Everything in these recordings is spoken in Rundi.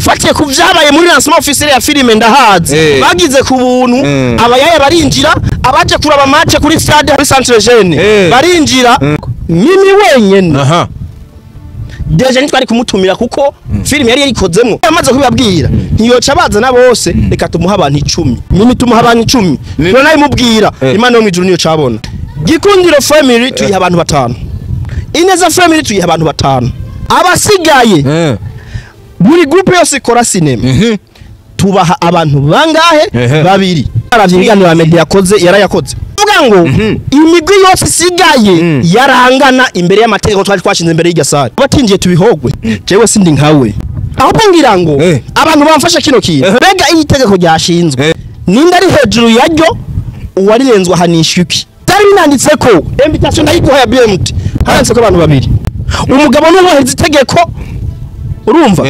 Mfatiye ku vyabaye muri lancement officiel ya filime ndahazi bagize ku buntu, abayaya barinjira, abaje kuraba match kuri stade kuri Centre Jeune barinjira, mimi wenyene déjà ntitwari kumutumira kuko filime yari yarikozemwo. Amaze kubibabwira ntiyoca bazana bose, reka tumuha abantu 10. Mimi tumuha abantu 10, turanabimubwira. Imana yo mwijuru niyo cabona. Gikundiro family tuyiha abantu 5, Ineza family tuyiha abantu 5, abasigaye buri groupe yose ikora cinema tubaha abantu bangahe? 2. Aravye ibiganiro Amede yakoze, yarayakoze vuga ngo imigwi yose isigaye yarangana imbere y'amategeko twari twashinze imbere y'igasari. Batinjiye tubihogwe. Jewe sindi nkawe, ahubwo ngira ngo abantu bamfasha kino kintu. Mbega iyi tegeko ryashinzwe ninde ari hejuru yaryo? Uwarirenzwe ahanishwa iki? Byari binanditse ko invitation ndayiguha ya BMT, handitse ko abantu 2, umugabo n'uwaheze itegeko, urumva?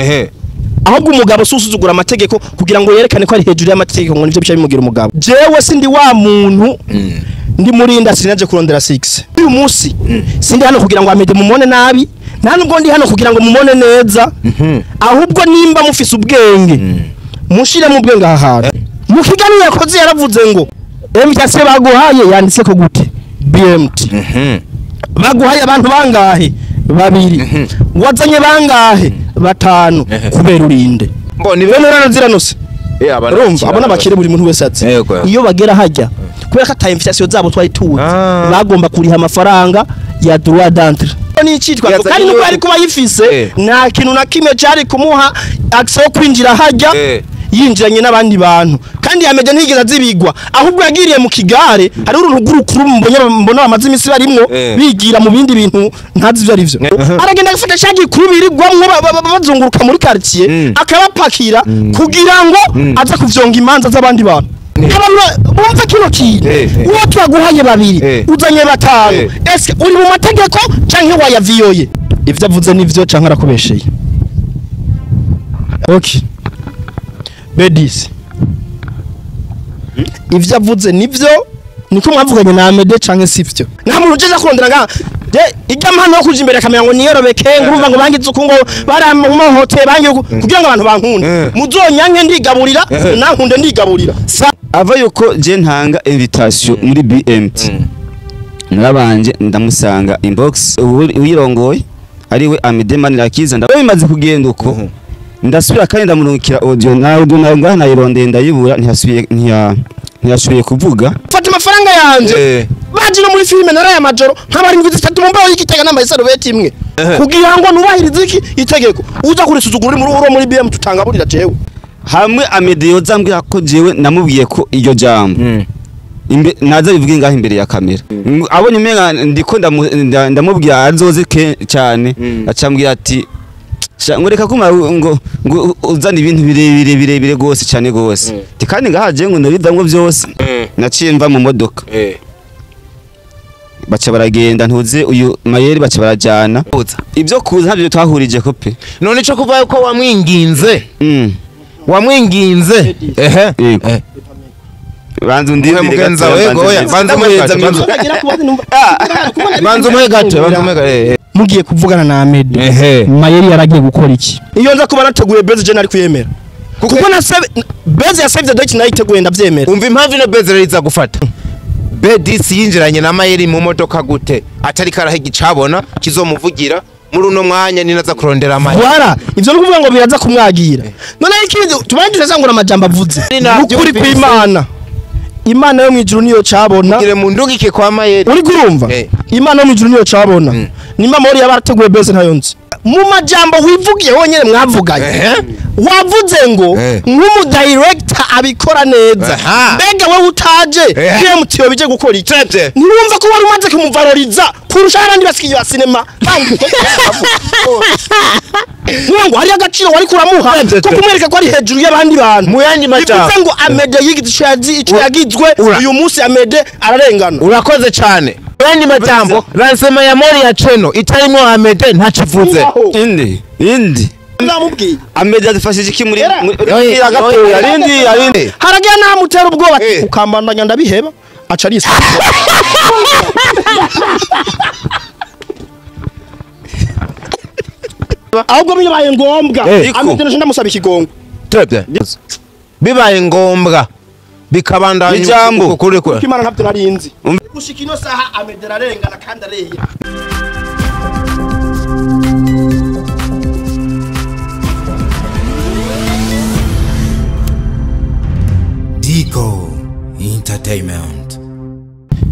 Ahubwo umugabo susuzugura amategeko kugira ngo yerekane ko ari hejuru y'amategeko, ngo nivyo bica bimugira umugabo. Jewe sindi wa muntu, ndi murinda, sinaje kurondera 6 uyu munsi. Sindi hano kugira ngo Amede mumone nabi, nta nubwo ndi hano kugira ngo mumone neza. Ahubwo nimba mufise ubwenge, mushire mu bwenge aha hantu. Mu kiganiro yakoze yaravuze ngo invitation baguhaye yanditse ko gute? BMT. Baguhaye abantu bangahe? 2. Wazanye bangahe? 5. Kubera urinde mboni bene uranaziranose. Urumva abona bakire buri muntu wese ati iyo bagera hajya kubera ko ata invitation zabo twari tuzi, bagomba kuriha amafaranga ya droit d'entrée. Ni icitwa kandi nuko ari kuba yifise nta kintu na kimwe cyari kumuha accès yo kwinjira hajya yinjiranye n'abandi bantu. Kandi Amede ntiyigeze azibigwa, ahubwo yagiriye mu kigare. Hari uruntu rw'urukuru mbona bamaze imisi barimwo bigira mu bindi bintu ntazi ivyo arivyo. Aragenda agafata ca gikuru birirwamwo bazunguruka muri quartier, akabapakira kugira ngo aze kuvyonga imanza z'abandi bantu. Abantu bumva kino kintu, uwo twaguhaye 2 uzanye 5, eske uri mu mategeko canke wayaviyoye? Ivyo avuze nivyo canke arakubesheye? Okay, Bedis, ivyo avuze nivyo, niko mwavuganye na Amede canke sivyo? Nta muntu uje kurondera nga je ijya mpano yo kuja imbere kamera ngo niyorobeke, ngurumva ngo bangize uko, ngo baramuhote bangiye kugira ngo abantu bankunde. Muzonyanke ndigaburira, nankunde ndigaburira. Ava yuko je ntanga invitation muri BMT, narabanje ndamusanga inbox uyirongoye ariwe Amede Manirakiza. Ndabimaze kugenda uko ndasubira kandi ndamurungikira audio, na audio nayo ngaha nayirondeye ndayibura, ntiyasubiye ntiyashoboye kuvuga. Fata amafaranga yanje baje no muri filime naraye amajoro nk'abari indwi 3 mu mbaho y'igitega nambaye isarubeti imwe kugira ngo nubahirize iki itegeko. Uza kurisuzugura uri muri uro muri BM tutangaburira jewe. Hamwe Amede yozambwira ko jewe namubwiye ko iryo jambo naza bivuge ngaho imbere ya kamera, abonye umenga ndiko ndamubwira azoze cyane, acambwira ati ngo reka kuma ngo uzana ibintu birebire birebire gose cyane gose. Kandi ngahaje ngo ndabivamwo byose. Naciye mva mu modoka, baca baragenda, ntuze uyu Mayeri baca barajana. Ibyo kuza ntabyo twahurije ko pe. None ico kuva ko wamwinginze, wamwinginze ehe banza undindire mugenza we, oya banza muheza, banza umuhe gato, banza umuhe. Mugiye kuvugana na Amede, Mayeri yaragiye gukora iki? Iyo nza kuba nateguye Beze je nari kuyemera, kuko na Beze yasavye date nayiteguye ndavyemera. Umva impamvu ino Beze riza gufata Bedis yinjiranye na Mayeri mu modoka gute atari karahe gicabona kizomuvugira muri uno mwanya ninaza kurondera Mayeri. Voilà, ivyo no kuvuga ngo biraza kumwagira. None ikindi tubaye turasangura amajambo avuze ukuri kw'Imana. Imana yo mwijuru niyo cabona. Ngire mundungike kwa Mayeri. Uri kurumva? Imana yo mwijuru niyo cabona. Nimba mori yabarateguye Beze ntayo nzi. Mu majambo wivugiye wonyene mwavuganye, wavuze ngo nk'umu director abikora neza. Mbega wewe utaje BMT bije gukora iki? Nirumva ko wari umaze kumuvaloriza kurusha abandi basikiye ba cinema. Ngo hari agaciro wari kuramuha ko kumwereka ko ari hejuru y'abandi bantu. Mu yandi majambo bivuze ngo Amede yigize ico yagizwe uyu munsi, Amede ararengana. Urakoze cyane. Yandi majambo lancement ya Mori ya Cheno itarimo Amede ntakivuze. Indi ndamubwiye Amede adufashije iki muri gatoya arindi haragiye namutera ubwoba ukambandanya ndabiheba aca arisa. Ahubwo bibaye ngombwa Amede ndamusaba ikigongo. Très bien. Bibaye ngombwa bikabandanya Ijambo. Kuri kuri. Imana ntabyo narinzi. Gushika ino saha Amede ararengana kandi arehera. Dico Entertainment.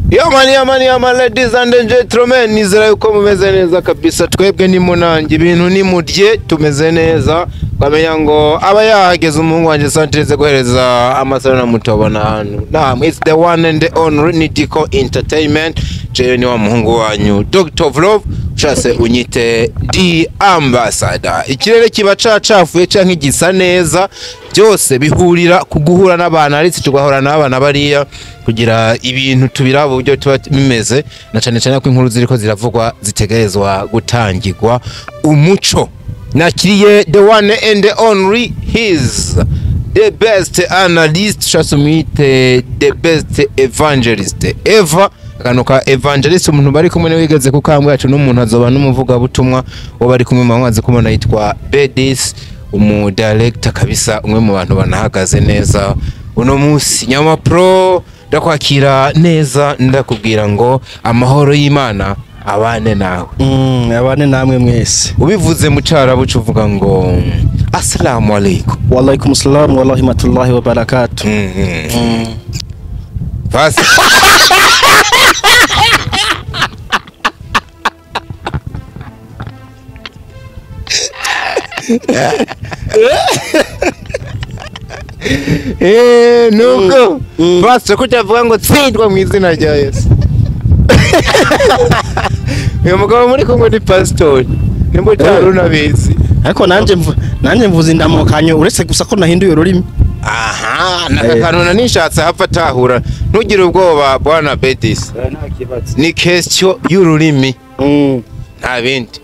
Yo man, ladies and gentlemen, nizera yuko mumeze neza kabisa. Twebwe ni munange ibintu ni murye tumeze neza. Kwamenya ngo aba yahageze umuhungu wanje santireze guhereza amasaro na mutobona hano. Naam, it's the one and the only ni Dico Entertainment. Jewe ni wa muhungu wanyu Dr. Vlove, ushase unyite D Ambassador. Ikirere kiba cacafuye canke gisa neza, byose bihurira kuguhura n'abantu ariko tugahora n'abana bariya kugira ibintu tubirabo uburyo tuba bimeze, na cyane cyane ko inkuru ziriko ziravugwa zitegerezwa gutangirwa umuco. Nakiriye the one and the only, his the best analyst, shasumite the best evangelist ever. Akantu ka evangelist umuntu bari kumwe niwe wigeze kukambwa yacu n'umuntu azoba n'umuvuga butumwa uwo bari kumwe mwanze kumubona yitwa Bedis, umu director kabisa, umwe mu bantu banahagaze neza uno munsi. Nyama Pro ndakwakira neza, ndakubwira ngo amahoro y'Imana abane nawe. Abane namwe mwese. Ubivuze mu Cyarabu uvuga ngo assalamu alaikum. Wa alaikum salam wa rahmatullahi wa barakatuh. Basi. Nuko basi kutavuga ngo tsindwa mu izina rya Yesu. Uyu mugabo muri kumwe ni pastor, nimba utari unabizi. Ariko nanje mvuze indamukanyo uretse gusa ko nahinduye ururimi. Aha, nakakantu nishatse hapfa tahura. Ntugire ubwoba bwana Bedis. Ni question y'ururimi. Nta bindi.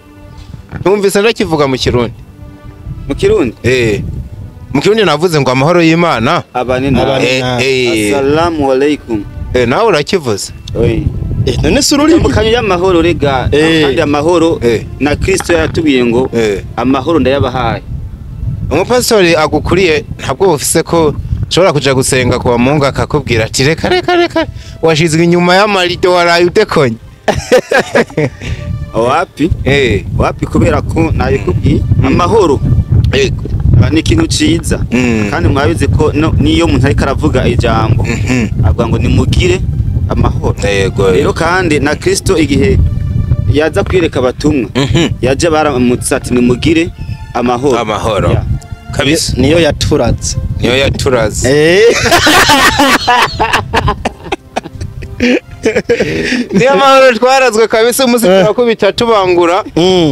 Numvise ndakivuga mu Kirundi. Mu Kirundi? Mu Kirundi navuze ngo amahoro y'Imana abane nawe. Assalamu alaikum. Nawe urakivuze. Oyi. None si ururimi. Mukanyo y'amahoro rega, kandi amahoro na Kristo yaratubwiye ngo amahoro ndayabahaye. Umupastori agukuriye ntabwo bufise ko ushobora kuja gusenga kwa Mungu akakubwira ati reka reka reka washizwe inyuma y'amarido waraye udekonye. Wapi? Wapi kubera ko nayikubwiye amahoro ni ikintu ciza. Kandi mwabize ko niyo umuntu ariko aravuga ijambo avuga ngo nimugire amahoro. Rero kandi na Kristo igihe yaza kwireka abatumwa yaje baramutse ati nimugire amahoro. Amahoro. Kabisa. Niyo yaturaze. Niyo yaturaze. Niyo mahoro twarazwe kabisa umunsi turakubita tubangura.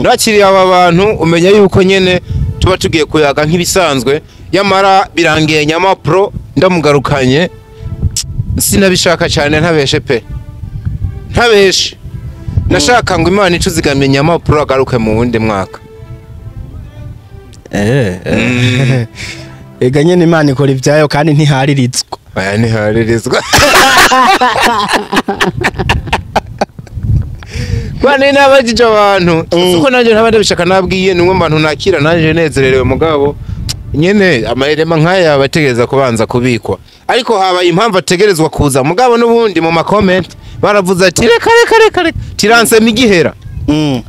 Nakiriye aba bantu umenya yuko nyene tuba tugiye kuyaga nk'ibisanzwe, yamara birangiye Nyama Pro ndamugarukanye. Sinabishaka cyane ntabeshe pe. Ntabeshe. Nashaka ngo Imana icuzigamye Nyama Pro agaruke mu wundi mwaka. Ega nyene Imana ikora ivyayo kandi ntiharirizwa. Oya ntiharirizwa. Kwani nabajije abantu suko nanje ntabandabishaka nabwiye nimwe mu bantu nakira nanje nezererewe mugabo nyene amarema nkaya abategereza kubanza kubikwa, ariko habaye impamvu ategerezwa kuza mugabo n'ubundi mu ma comment baravuze ati reka reka reka reka tiranse migihera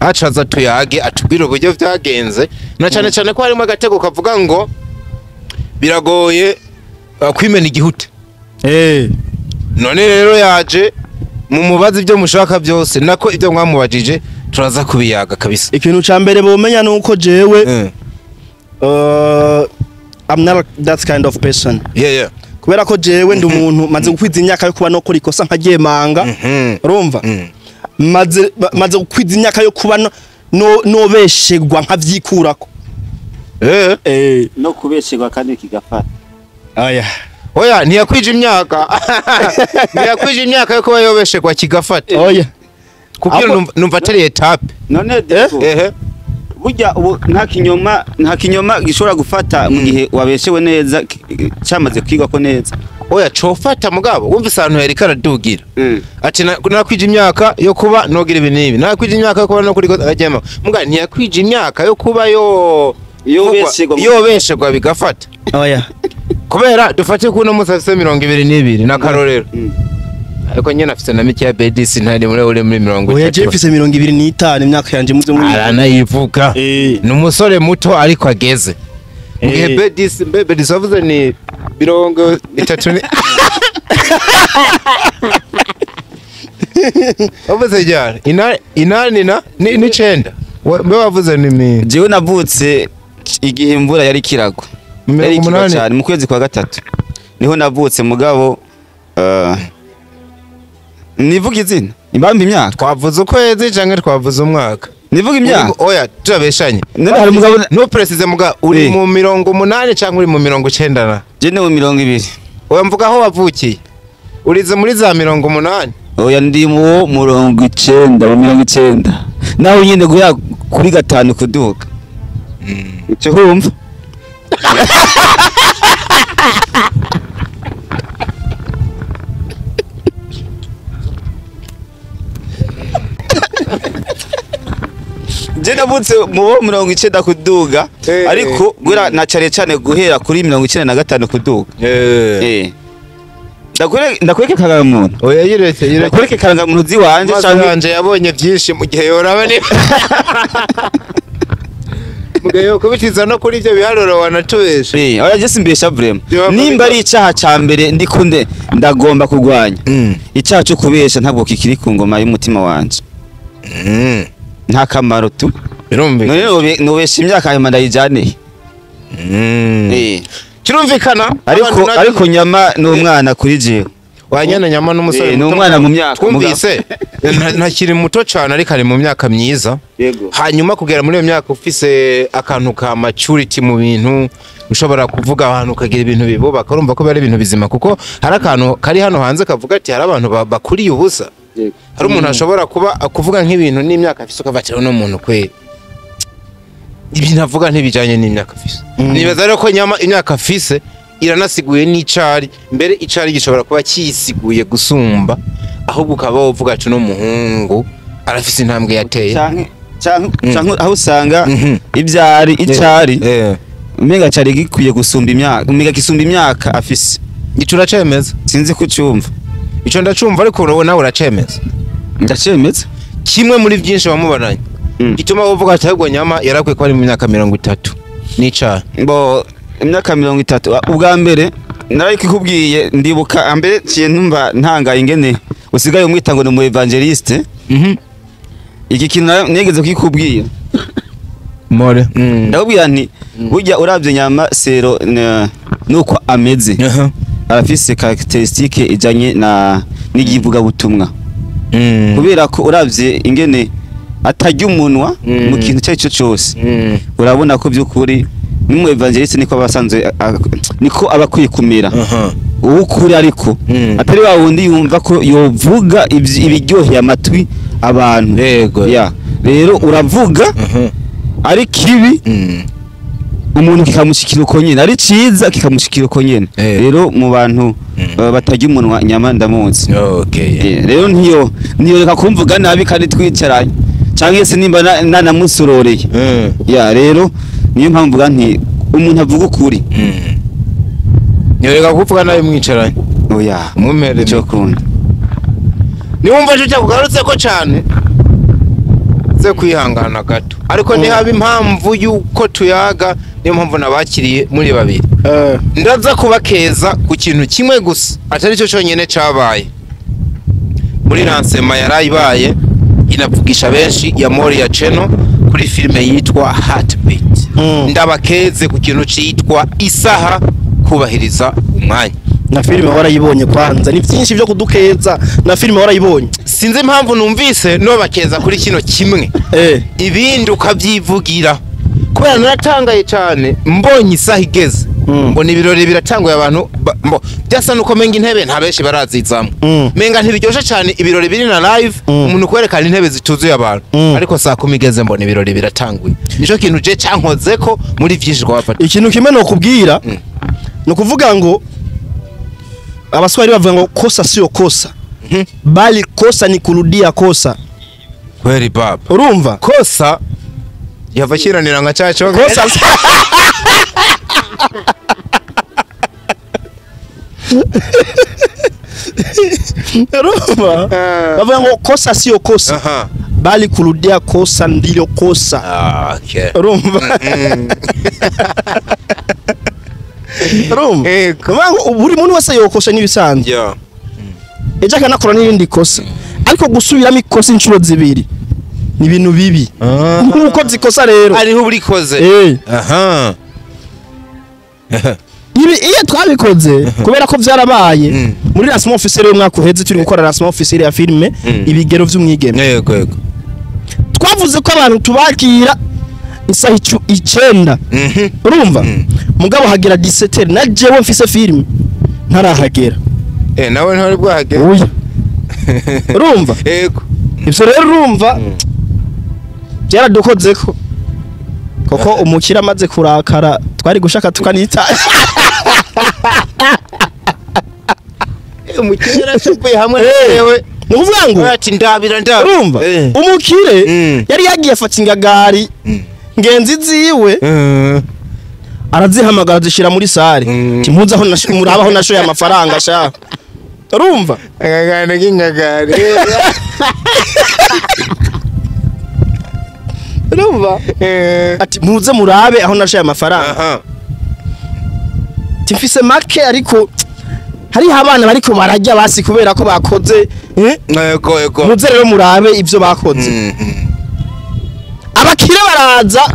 acaza tuyage atubwire uburyo vyagenze, na cyane cyane ko harimo agatego kavuga ngo biragoye kwimena igihute. None rero yaje mumubaze ibyo mushaka byose nako ibyo mwamubajije turaza kubiyaga kabisa. Ikintu ca mbere bomenya nuko jewe I'm not that kind of person. Yeah. Kubera ko jewe ndi umuntu maze gukwiza imyaka yo kuba no kora ikosa nkaryemanga. Urumva? Maze gukwiza imyaka yo kuba no beshegwa nkavyikurako. No kubeshegwa kandi kigafata. Aya. Oya ntiyakwije imyaka. Ntiyakwije imyaka yo kuba yobeshegwa kigafata. Oya. Kuko numva atari etape. None deko. Burya ubu nta kinyoma gishobora gufata mu gihe wabeshewe neza cyamaze kwigwa ko neza. Oya, cofata mugabo wumvise ahantu yariko aradugira ati nakwije imyaka yo kuba nogira ibi n'ibi, nakwije imyaka yo kuba no kuri ajyama, muga ntiyakwije imyaka yo kuba yo yobesherwa bigafata. Oya, kubera dufate kuno munsi afise 22 na karorero, ariko nyene afise na mike ya BDC ntari muri uri muri 30. Oya, je mfise 25 imyaka yanje muze muri aranayivuga. Ni umusore muto ariko ageze mugihe BDC BDC avuze ni 30 wavuze ryari? Inani na n'icenda mbe wavuze ni mi Jewe navutse igihe imvura yari kiragwa, yari kiragwa cyane mu kwezi kwa gatatu niho navutse mugabo. Nivuga izina imbambi imyaka twavuze ukwezi canke twavuze umwaka? Nivuga imyaka. Oya, turabeshanye. None hari mugabo no precise muga uri mu 80 canke uri mu 90 na? Je ni mu 20. Oya, mvuga aho wavukiye. Urize muri za 80? Oya, ndi mu 90, mu 90. Naho nyine guya kuri 5 kuduga. Ico humva? Je navutse mu 90 kuduga, ariko gwera na cyane cyane guhera kuri 95 kuduga. Ndakwereke karangamuntu. Oya, yireke. Ndakwereke karangamuntu ziwanje cyangwa yanje yabonye byinshi mu gihe yoraba ni mugihe yokubitiza no kuri ibyo biharuro wanatubesha. Oya, je simbesha vraiment. Nimba ari icaha ca mbere ndikunde ndagomba kurwanya. Icaha cyo kubesha ntabwo kikiri ku ngoma y'umutima wanje. Nta kamaro tu. Birumvikana. None nobesha imyaka hanyuma ndayijane. Kirumvikana. Ariko nyama ni umwana kuri jewe. Wanyana nyama n'umusore ni umwana mu myaka. Twumvise ntakiri muto cyane ariko ari mu myaka myiza. Hanyuma kugera muri iyo myaka ufise akantu ka maturity mu bintu, ushobora kuvuga abantu ukagira ibintu bibubaka, urumva ko bari ibintu bizima, kuko hari akantu kari hano hanze kavuga ati hari abantu bakuriye ubusa. Hari umuntu ashobora kuba kuvuga nk'ibintu n'imyaka afise ukava ati uno muntu kwe ibintu avuga ntibijanye n'imyaka afise. Nibaza rero ko nyama imyaka afise iranasiguye n'icari, mbere icari gishobora kuba kisiguye gusumba, ahubwo ukaba wovuga ati uno muhungu arafise intambwe yateye. Canke aho usanga ivyari icari umenga cari gikwiye gusumba imyaka, umenga gisumba imyaka afise. Ico uracemeza? Sinzi kucumva. Ico ndacumva, ariko wowe nawe uracemeza? Ndacemeza. Kimwe muri byinshi wamubaranye gituma wovuga ati ahubwo nyama yarakwiye kuba ari mu myaka 30 n'icari. Bo imyaka 30 ubwa mbere narayikubwiye, ndibuka ambere ciye ntumva ntangaye ingene usigaye umwita ngo ni umu evangeliste. Iki kintu nigeze kikubwira more. Ndakubwira nti burya uravye nyama sero nuko ameze, arafise caractéristique ijanye na n'igivuga butumwa. Kubera ko uravye ingene atarya umunwa mu kintu cyo cyo cyose, urabona ko byukuri n'umu evangeliste niko abasanzwe niko abakwiye kumera. Ukuri ariko atari wa wundi yumva ko yovuga ibiryoheye amatwi abantu. Ya rero uravuga ari kibi umuntu kikamushikira uko nyene, ari ciza kikamushikira uko nyene. Rero mu bantu batarya umunwa nyama ndamuzi. Rero ntiyo reka kumvuga nabi kandi twicaranye, canke se nimba nanamusororeye. Ya rero niyo mpamvu mvuga nti umuntu avuga ukuri. Nyoreka kuvuga nabi mwicaranye. Oya, mumere cyo kunda. Niwumva cyo cyakugarutse ko cyane ze kwihangana gato, ariko ntihaba impamvu yuko tuyaga, niyo mpamvu nabakiriye muri babiri. Ndaza kubakeza ku kintu kimwe gusa atari cyo cyonyine cabaye muri lancement yarayibaye inavugisha benshi ya Moria Channel kuri filme yitwa Heartbeat. Ndabakeze ku kintu citwa isaha, kubahiriza umwanya. Na filime warayibonye kwanza, ni byinshi byo kudukeza. Na filime warayibonye. Sinzi impamvu numvise no bakeza kuri kino kimwe, ibindi ukabyivugira, kubera naratangaye cyane mbonye isaha igeze mbona ibirori biratanguye abantu byasa nuko menga intebe nta benshi barazizamo, menga ntibiryoshe cyane ibirori biri na live, umuntu kwerekana intebe zituzuye abantu, ariko saa 10 igeze mbona ibirori biratanguye. Nico kintu je cankozeko muri byinshi twafata. Ikintu kimwe no kubwira no kuvuga ngo Abaswahili bavuga ngo kosa sio kosa, bali kosa ni kurudia kosa. Kweli baba. Urumva? Kosa yava kiranira nka cyaco kosa. Urumva? Bavuga ngo kosa sio kosa, bali kurudia kosa ndilo kosa. Okay. Urumva? Urumva? Ngo buri muntu wese yokosha nibisanzwe. Yeah. Ejo akanakora n'irindi kosa. Ariko gusubiramo ikosa inshuro zibiri ni ibintu bibi. Nkuko zikosa rero. Ariho urikoze. Aha. Ibi iyo twabikoze kubera ko byarabaye muri lancement officiel y'umwaka uheze, turi gukora lancement officiel ya filme Ibigero vy'umwigeme. Yego yego. Twavuze ko abantu tubakira isaha 9. Urumva? Mugabo hagera 17 na jewe mfise filme ntarahagera. Nawe ntari bwahagera. Oya. Urumva? Yego. Ivyo rero urumva byaradukozeko. Koko umukira amaze kurakara twari gushaka tukanita. Umukire yarashukuye hamwe nawe. Nukuvuga ngo ati ndabira ndabira. Urumva? Umukire yari yagiye afata ingagari ngenzi ziwe arazihamagara zishira muri sare. Timpuza aho murabaho nashoye amafaranga sha. Urumva? Akagana k'ingagari. Urumva? Ati muze murabe aho nashoye amafaranga. Timfise make ariko hari abana bariko barajya basi kubera ko bakoze. Yego yego. Muze rero murabe ivyo bakoze. Abakire baraza.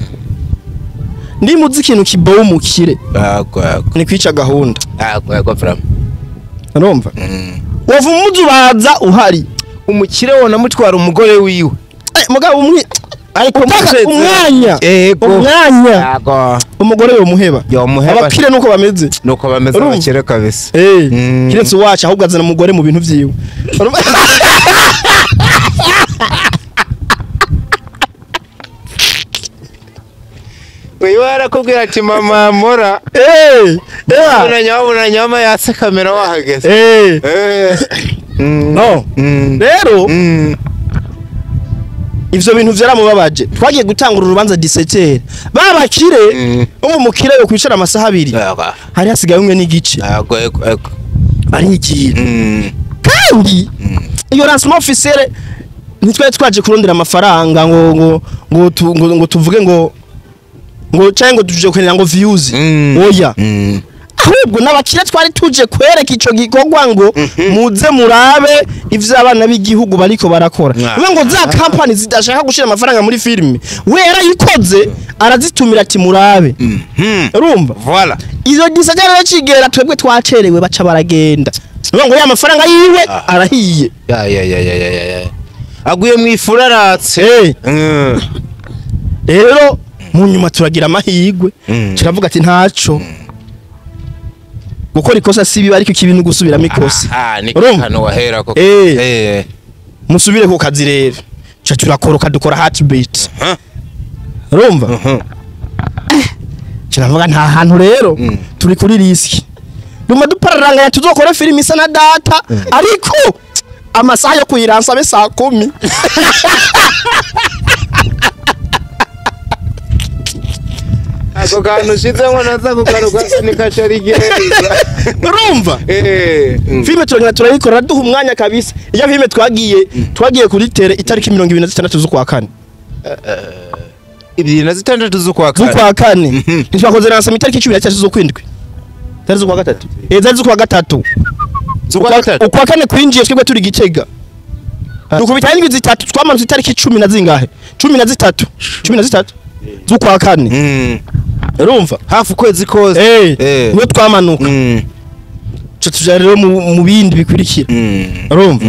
Ndi muzi ikintu kibowo umukire. Yego yego. Ni kwica gahunda. Yego yego from. Urumva? Wova umuzi baza uhari. Umukire wona mutwara umugore wiwe. Mugabo umwe ariko umwanya. Yego. Umwanya. Yego. Umugore yo muheba. Yo muheba. Abakire nuko bameze. Nuko bameze abakire kabisa. Kiretse wacu ahubwo azana umugore mu bintu vyiwe. Uyu arakubwira ati mama mora. Unanyama nyama yatse kamera wahageze. No. Rero ivyo bintu vyaramubabaje. Twagiye gutangura urubanza 17. Babakire umukire yo kwicara amasaha abiri. Hari hasigaye umwe n'igice. Yego yego. Barigira. Kandi iyo lancement officiel ntitwari twaje kurondera amafaranga ngo ngo ngo ngo tuvuge ngo ngo cyangwa ngo tuje kwenera ngo views. Oya. Ahubwo n'abakire twari tuje kwereka ico gikorwa ngo muze murabe ivyo abana b'igihugu bariko barakora. Uvuga ngo za company zidashaka gushira amafaranga muri filme, we yarayikoze arazitumira ati murabe. Urumva? Voilà. Izo gisagara rero kigera twebwe twacerewe baca baragenda. Uvuga ngo ya mafaranga yiwe arahiye. Ya ya ya ya ya ya. Aguye mu ifuraratse. Rero mu nyuma turagira amahirwe turavuga ati ntaco gukora ikosa si biba ariko ikibintu gusubiramo ikosa. Ni kano wahera ko. Musubire ku kazi rero. Cha turakoroka dukora heartbeat. Urumva? Kiravuga nta hantu rero turi kuri risk. Duma dupararanganya tuzokora film isa na data ariko amasaha yo kuyiransa be saa 10. Ako kantu ushizemo naza kugaruka sinikacari gereza. Urumva? Filme turagenda turayikora duha umwanya kabisa. Iyo filme twagiye kuri tere itariki 26 z'ukwa kane. 26 z'ukwa kane. Z'ukwa kane. Ntitwakoze ransa itariki 13 z'ukwindwi. Zari z'ukwa gatatu. Zari z'ukwa gatatu. Z'ukwa gatatu. Ukwa kane kwinjiye twebwe turi Gitega. Dukubita indwi zitatu twamanutse itariki 10 na zingahe? 13. 13 z'ukwa kane. Urumva? Hafu kwezi kose. Niyo twamanuka. Cyo tuja rero mu bindi bikurikira. Urumva?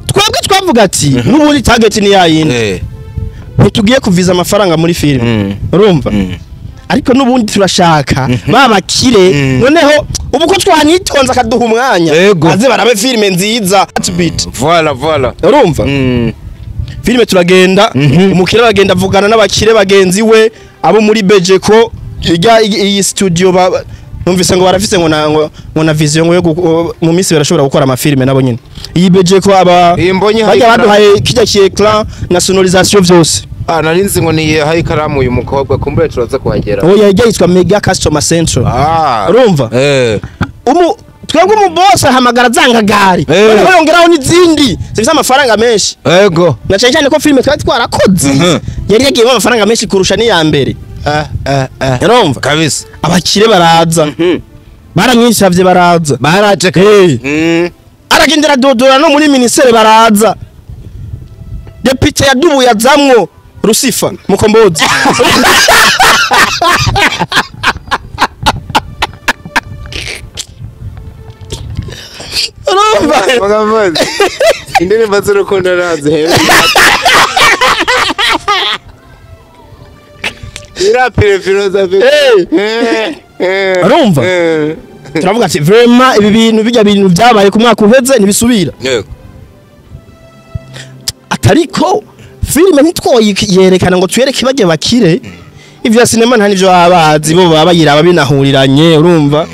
Twebwe twavuga ati n'ubundi target ni yayindi. Ntitugiye kuviza amafaranga muri filme. Urumva? Ariko n'ubundi turashaka babakire noneho ubu ko twanitonza akaduha umwanya aze barabe filme nziza. Voilà voilà. Urumva? Filme turagenda umukire bagenda avugana n'abakire bagenzi we abo muri Bejeko iyi studio Numvise ngo barafise ngo na ngo na vision ngo yo mu minsi barashobora gukora amafilme nabo nyine. Iyi budget ko aba bajya baduhaye kijya ki écran na sonorisation vyose. Ah, narinzi ngo ni hayi karamu uyu mukobwa kumbure turaza kuhagera. Oya, ijya yitwa Mega Customer Center. Urumva? Umu twebwe mu boss ahamagara zangagari. Noneho yongeraho n'izindi zifite amafaranga menshi. Yego. Na cyane cyane ko filme twari twarakoze yari yagiyemo amafaranga menshi kurusha n'iya mbere. Urumva? Kabisa. Abakire baraza. Baramwishavye baraza. Baraje. Aragendera dodora no muri ministere baraza. Depite yadubuye azamwo Rusifa Mukombozi. Urumva? Mukombozi. Indirimbo z'urukundo nazi. Irapire philosophy. Urumva? Turavuga ati vraiment ibi bintu bijya bintu byabaye ku mwaka uheze ntibisubira. Yego. Atariko filime ntitwoyerekana ngo tuyereke bajye bakire. Ivya sinema nta nivyo abazi bo baba bayiraba binahuriranye, urumva?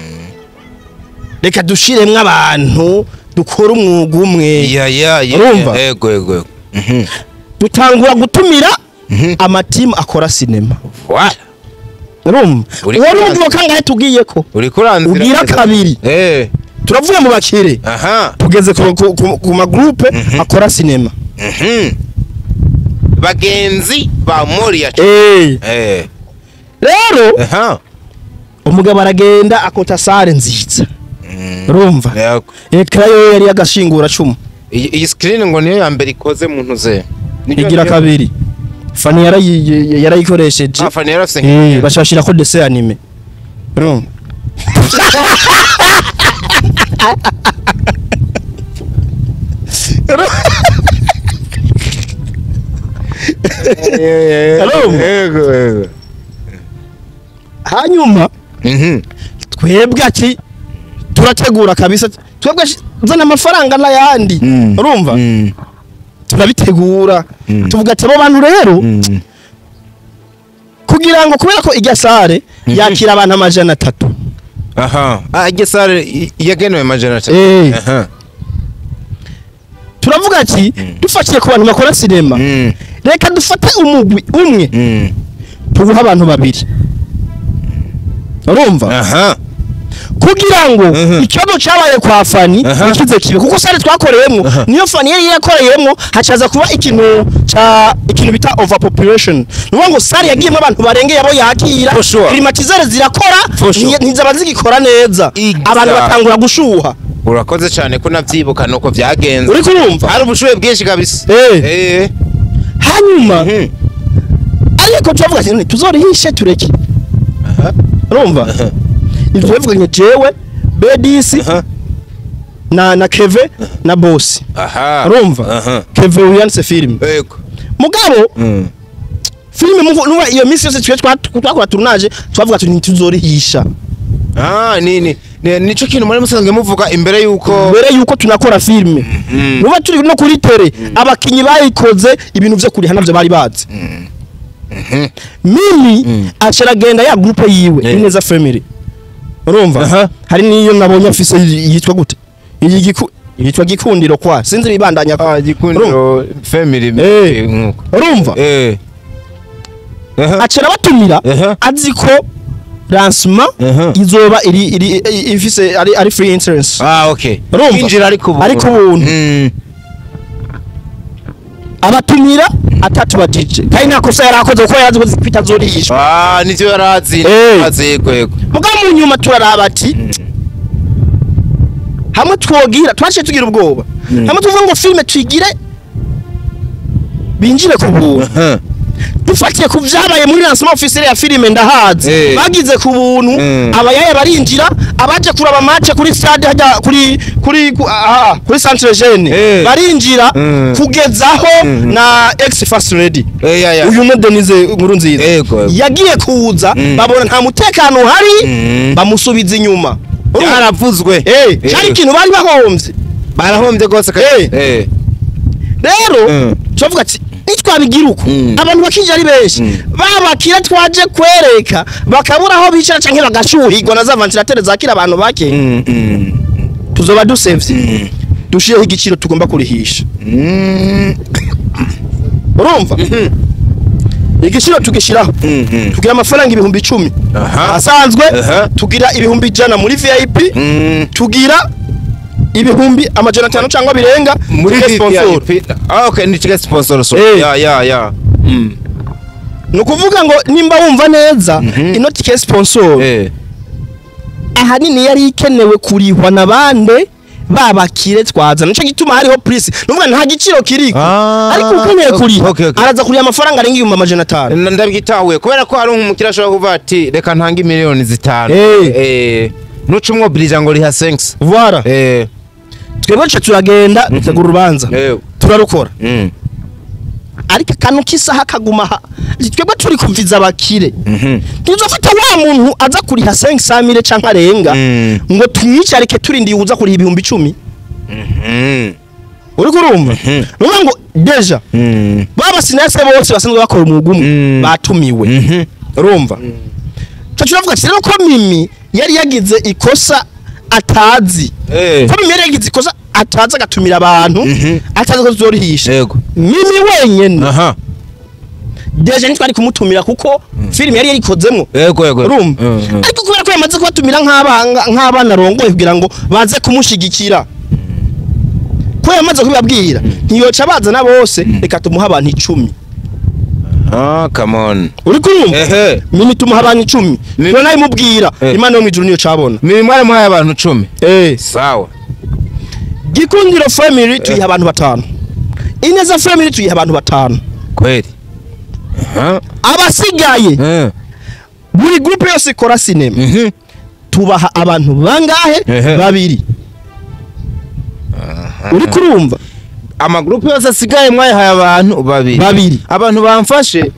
Reka dushiremwe abantu dukora umwuga umwe. Urumva? Yego yego. Dutangura gutumira amatimu akora sinema. Voilà. Urumva? Uwo n'umugabo kangahe tugiye ko? Uri kuranzira. Ugira kabiri. Turavuye mu bakire. Tugeze ku ma groupe akora sinema. Bagenzi ba Moria. Rero umugabo aragenda akota sare nziza. Urumva? Ekra yo yari agashingura 10. Iyi screen ngo niyo ya mbere ikoze mu ntuze. Igira kabiri. Fani yarayikoresheje. Fani yarafise. Bashashira ko dessin anime. Urumva? Hello. Hanyuma twebwe ati turategura kabisa, twebwe zana amafaranga n'ayandi. Urumva? Turabitegura. Tuvuga ati abo bantu rero kugira ngo kubera ko irya sare yakira abantu 300. Aha. Irya sare yagenewe 300. Aha. Turavuga ati dufatiye ku bantu bakora sinema. Reka dufate umugwi umwe. Tuguha abantu babiri. Urumva? Aha. Kugira ngo ikibazo cyabaye kwa Fani ikize kibe, kuko sare twakoreyemo niyo Fani yari yakoreyemo hacaza kuba ikintu ca ikintu bita overpopulation. Nuvuga ngo sare yagiyemo abantu barengeye abo yakira, climatiseur zirakora ntizaba zigikora neza, abantu batangura gushuha. Urakoze cyane ko navyibuka nuko vyagenze. Uri kurumva? Hari ubushuhe bwinshi kabisa. Hanyuma ariko tuvuga ati tuzorihishe tureke. Urumva? Ivyo bivuganye jewe Bedisi na Keve na Boss. Urumva? Keve uyanditse film. Yego. Mugabo filime nuba iyo minsi yose twe twakora tournage twavuga ati ntituzorihisha. Ni nico kintu muri musanzwe muvuga imbere yuko tunakora filime. Nuba turi no kuri tele abakinyi bayikoze ibintu vyo kuriha navyo bari bazi. Mimi acaragenda ya groupe yiwe Ineza Family. Urumva? Hari niyo nabonye afise yitwa gute? Yitwa Gikundiro kwa. Sinzi bibandanya. Gikundiro Family nkuko. Urumva? Acara batumira azi ko lancement izoba iri ifise ari free entrance. Okay. Injira ariko ubuntu. Abatumira atatu ba DJ. Kandi nakosa yarakoze kuko yarazi ko zipita zorihishwa. Nivyo yarazi. Azego yego. Mugabo mu nyuma turaraba ati hamwe twogira twaciye tugira ubwoba. Hamwe tuvuga ngo filme twigire binjire ku buntu. Dufatiye ku vyabaye muri lancement officiel ya filime ndahazi. Bagize ku buntu, abayaya barinjira, abaje kuraba match kuri stade hajya kuri centre jeune. Barinjira kugezaho na ex first lady. Uyu mu Denise nkuru nziza. Yagiye kuza babona nta mutekano uhari bamusubiza inyuma. Yaravuzwe. Cyari ikintu bari bahombye. Barahombye gose. Rero tuvuga ati Nitwabigira uko abantu bakinjira ari benshi, babakira twaje kwereka bakabura aho bicara canke bagashuhirwa na za ventilateur zakira abantu bake, tuzoba dusevye. Dushireho igiciro tugomba kurihisha. Urumva? Igiciro tugishiraho, tugira amafaranga 10,000 asanzwe, tugira 100,000 muri VIP, tugira 500,000 cyangwa birenga muri sponsor. VIP. Ah, okay, ni ticket sponsor so. Ya. Nukuvuga ngo nimba wumva neza ino ticket sponsor ahanini yari ikenewe kurihwa nabande babakire twaza, nico gituma hariho price. Nuvuga nta giciro kiriko, ariko ukeneye kuriha araza kuriha amafaranga arenga 500,000. Ndabyitahuye kubera ko hari umukira ashobora kuvuga ati reka ntange 5,000,000. Nuca umwobilija ngo riha 5. Voilà. Twebwe turagenda dutegura urubanza, turarukora, ariko akantu k'isaha kaguma twebwe turi kuviza abakire. Ntuzofata wa muntu aza kuriha 500,000 canke arenga ngo tumwicarike turindiye uza kuriha 10,000. Uri kurumva? Nuvuga ngo deja baba sinase bose basanzwe bakora umwuga umwe batumiwe. Urumva? Turavuga ati rero ko Mimi yari yagize ikosa atazi. Ko Mimi yari yagize ikosa atazi agatumira abantu atazi ko tuzorihisha. Mimi wenyene deja ntitwari kumutumira kuko filime yari yarikozemwo. Urumva? Ariko kubera ko yamaze kubatumira nk'abana rongoye kugira ngo baze kumushigikira, ko yamaze kubibabwira ntiyoca bazana bose, reka tumuha abantu 10. Ah, come on. Uri kurumva? Mimi tumuha abantu 10. None nayimubwira Imana yo mwijuru niyo cabona. Mimi mwari muhaye abantu 10. Sawa. Gikundiro family tuyiha abantu 5. Ineza family tuyiha abantu 5. Kweli. Abasigaye buri groupe yose ikora cinema tubaha abantu bangahe? 2. Uri kurumva? Amagroupe yose asigaye mwayihaye abantu 2. Abantu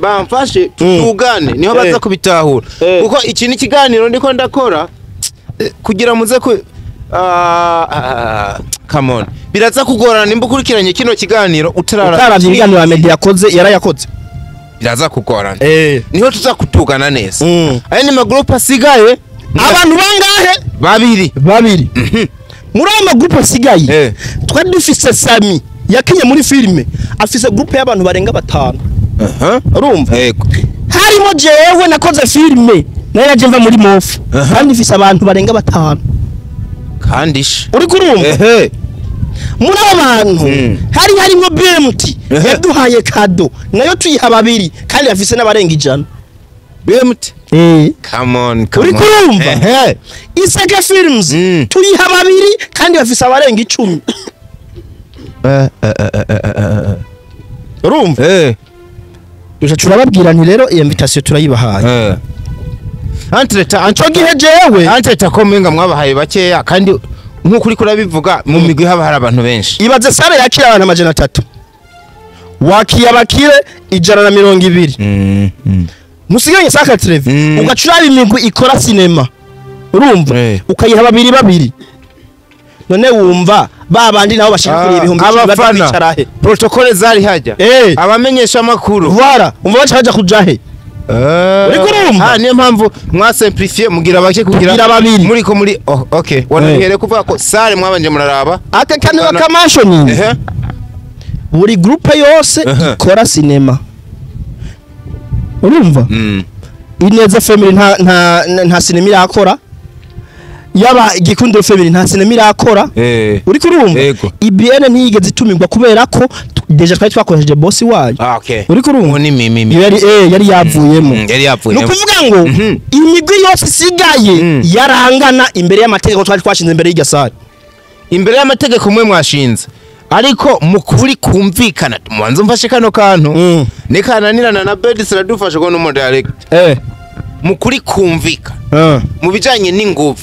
bamfashe tutugane niho baza kubitahura. Kuko iki ni kiganiro ndiko ndakora kugira muze ku come on. Biraza kugorana nimba ukurikiranye kino kiganiro utaravye ibiganiro ya media yakoze yarayakoze. Biraza kugorana. Niho tuza kutugana neza. Aya ni magroupe asigaye abantu bangahe? 2. Muri ayo magroupe asigaye twari dufise Sami yakinye muri filime afise groupe y'abantu barenga 5. Urumva? Harimo jewe nakoze filime nayo naje mva muri mofu kandi ifise abantu barenga 5. Kandi uri kurumva? Muri abo bantu hari harimo BMT yaduhaye kado nayo tuyiha 2 kandi afise n'abarenga 100. BMT? Come on, come Uri on. kurumva? Isaka Films tuyiha 2 kandi bafise abarenga 10. Urumva? Duca turababwira nti rero iyo invitation turayibahaye. Entreta Ico gihe jewe entreta ko mwenga mwabahaye bakeya kandi nkuko uri kurabivuga mu migwi haba hari abantu benshi. Ibaze sare yakira abantu 300. Wakiye abakire 120. Musiganye saka treve ugacura imigwi ikora cinema. Urumva? Ukayiha 2 2. None wumva babandi nabo bashaka kuri 10,000 babicara he? Protocole zari hajya. Abamenyesha makuru. Voilà, umva baca kuja he? Uri kurumva? Niyo mpamvu mwasimplifiye mugira bake kugira 2. Muri ko muri okay. Wanahere kuvuga ko sare mwabanje muraraba. Aka kantu kamasho ni. Buri groupe yose ikora cinema. Urumva? Ineza family nta cinema irakora. Yaba Gikundiro family nta cinema irakora. Uri kurumva? IBN ntiyigeze itumirwa kubera ko deja twari twakoresheje boss wayo. Uri kurumva? Ni mimi. Yari yavuyemo. Yari yavuyemo. Nukuvuga ngo imigwi yose isigaye yarangana imbere y'amategeko twari twashinze imbere y'igasare. Imbere y'amategeko mwe mwashinze. Ariko mukuri kumvikana mubanze mfashe kano kantu. Nikananirana na Bedis radufashe ko numu direct. Mukuri kumvika. Mu bijanye n'inguvu.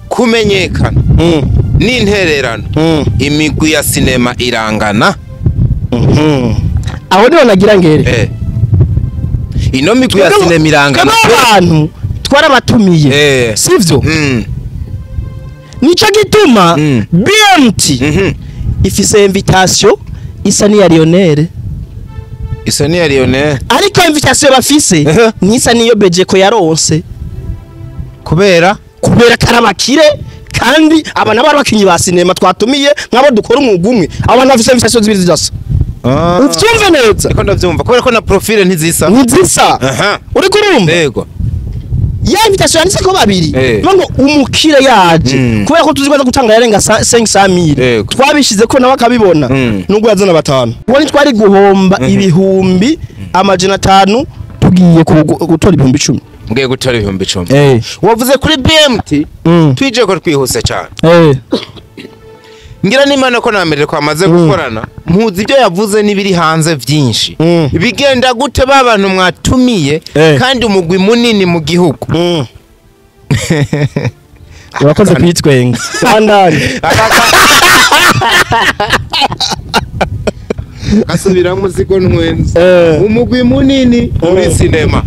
Kumenyekana. N'intererano. Imigwi ya sinema irangana. Aho niho nagira ngere. Ino migwi ya sinema irangana. Abantu twarabatumiye. Sivyo? Nico gituma BMT ifise invitation isa ni ya Lionel. Isa ni ya Lionel. Ariko invitation bafise nisa niyo Bejeko yaronse. Kubera karabakire kandi aba nabo abakinyi ba sinema twatumiye nkabo dukora umwuga umwe. Aba bafise invitation zibiri zidasa. Uvyumve neza. Niko ndavyumva kubera ko na profile ntizisa. Ntizisa. Uri kurumva? Yego. Ya invitation yanditse ko babiri. Ngo umukire yaje kubera ko tuzi ko gutanga yarenga 500,000. Twabishize ko nawe akabibona. Nubwo yazana batanu. Ubwo twari guhomba ibihumbi 500 tugiye gutora ibihumbi 10. Ngiye gutora ibihumbi 10. Wavuze kuri BMT twije ko twihuse cyane. Ngira n'Imana ko namerere ko amaze gukorana mpuzi ibyo yavuze nibiri hanze byinshi. Bigenda gute babantu mwatumiye kandi umugwi munini mu gihugu. Urakoze kwitwenga. Bandari. Asubira muziko ntwenze. Umugwi munini muri sinema.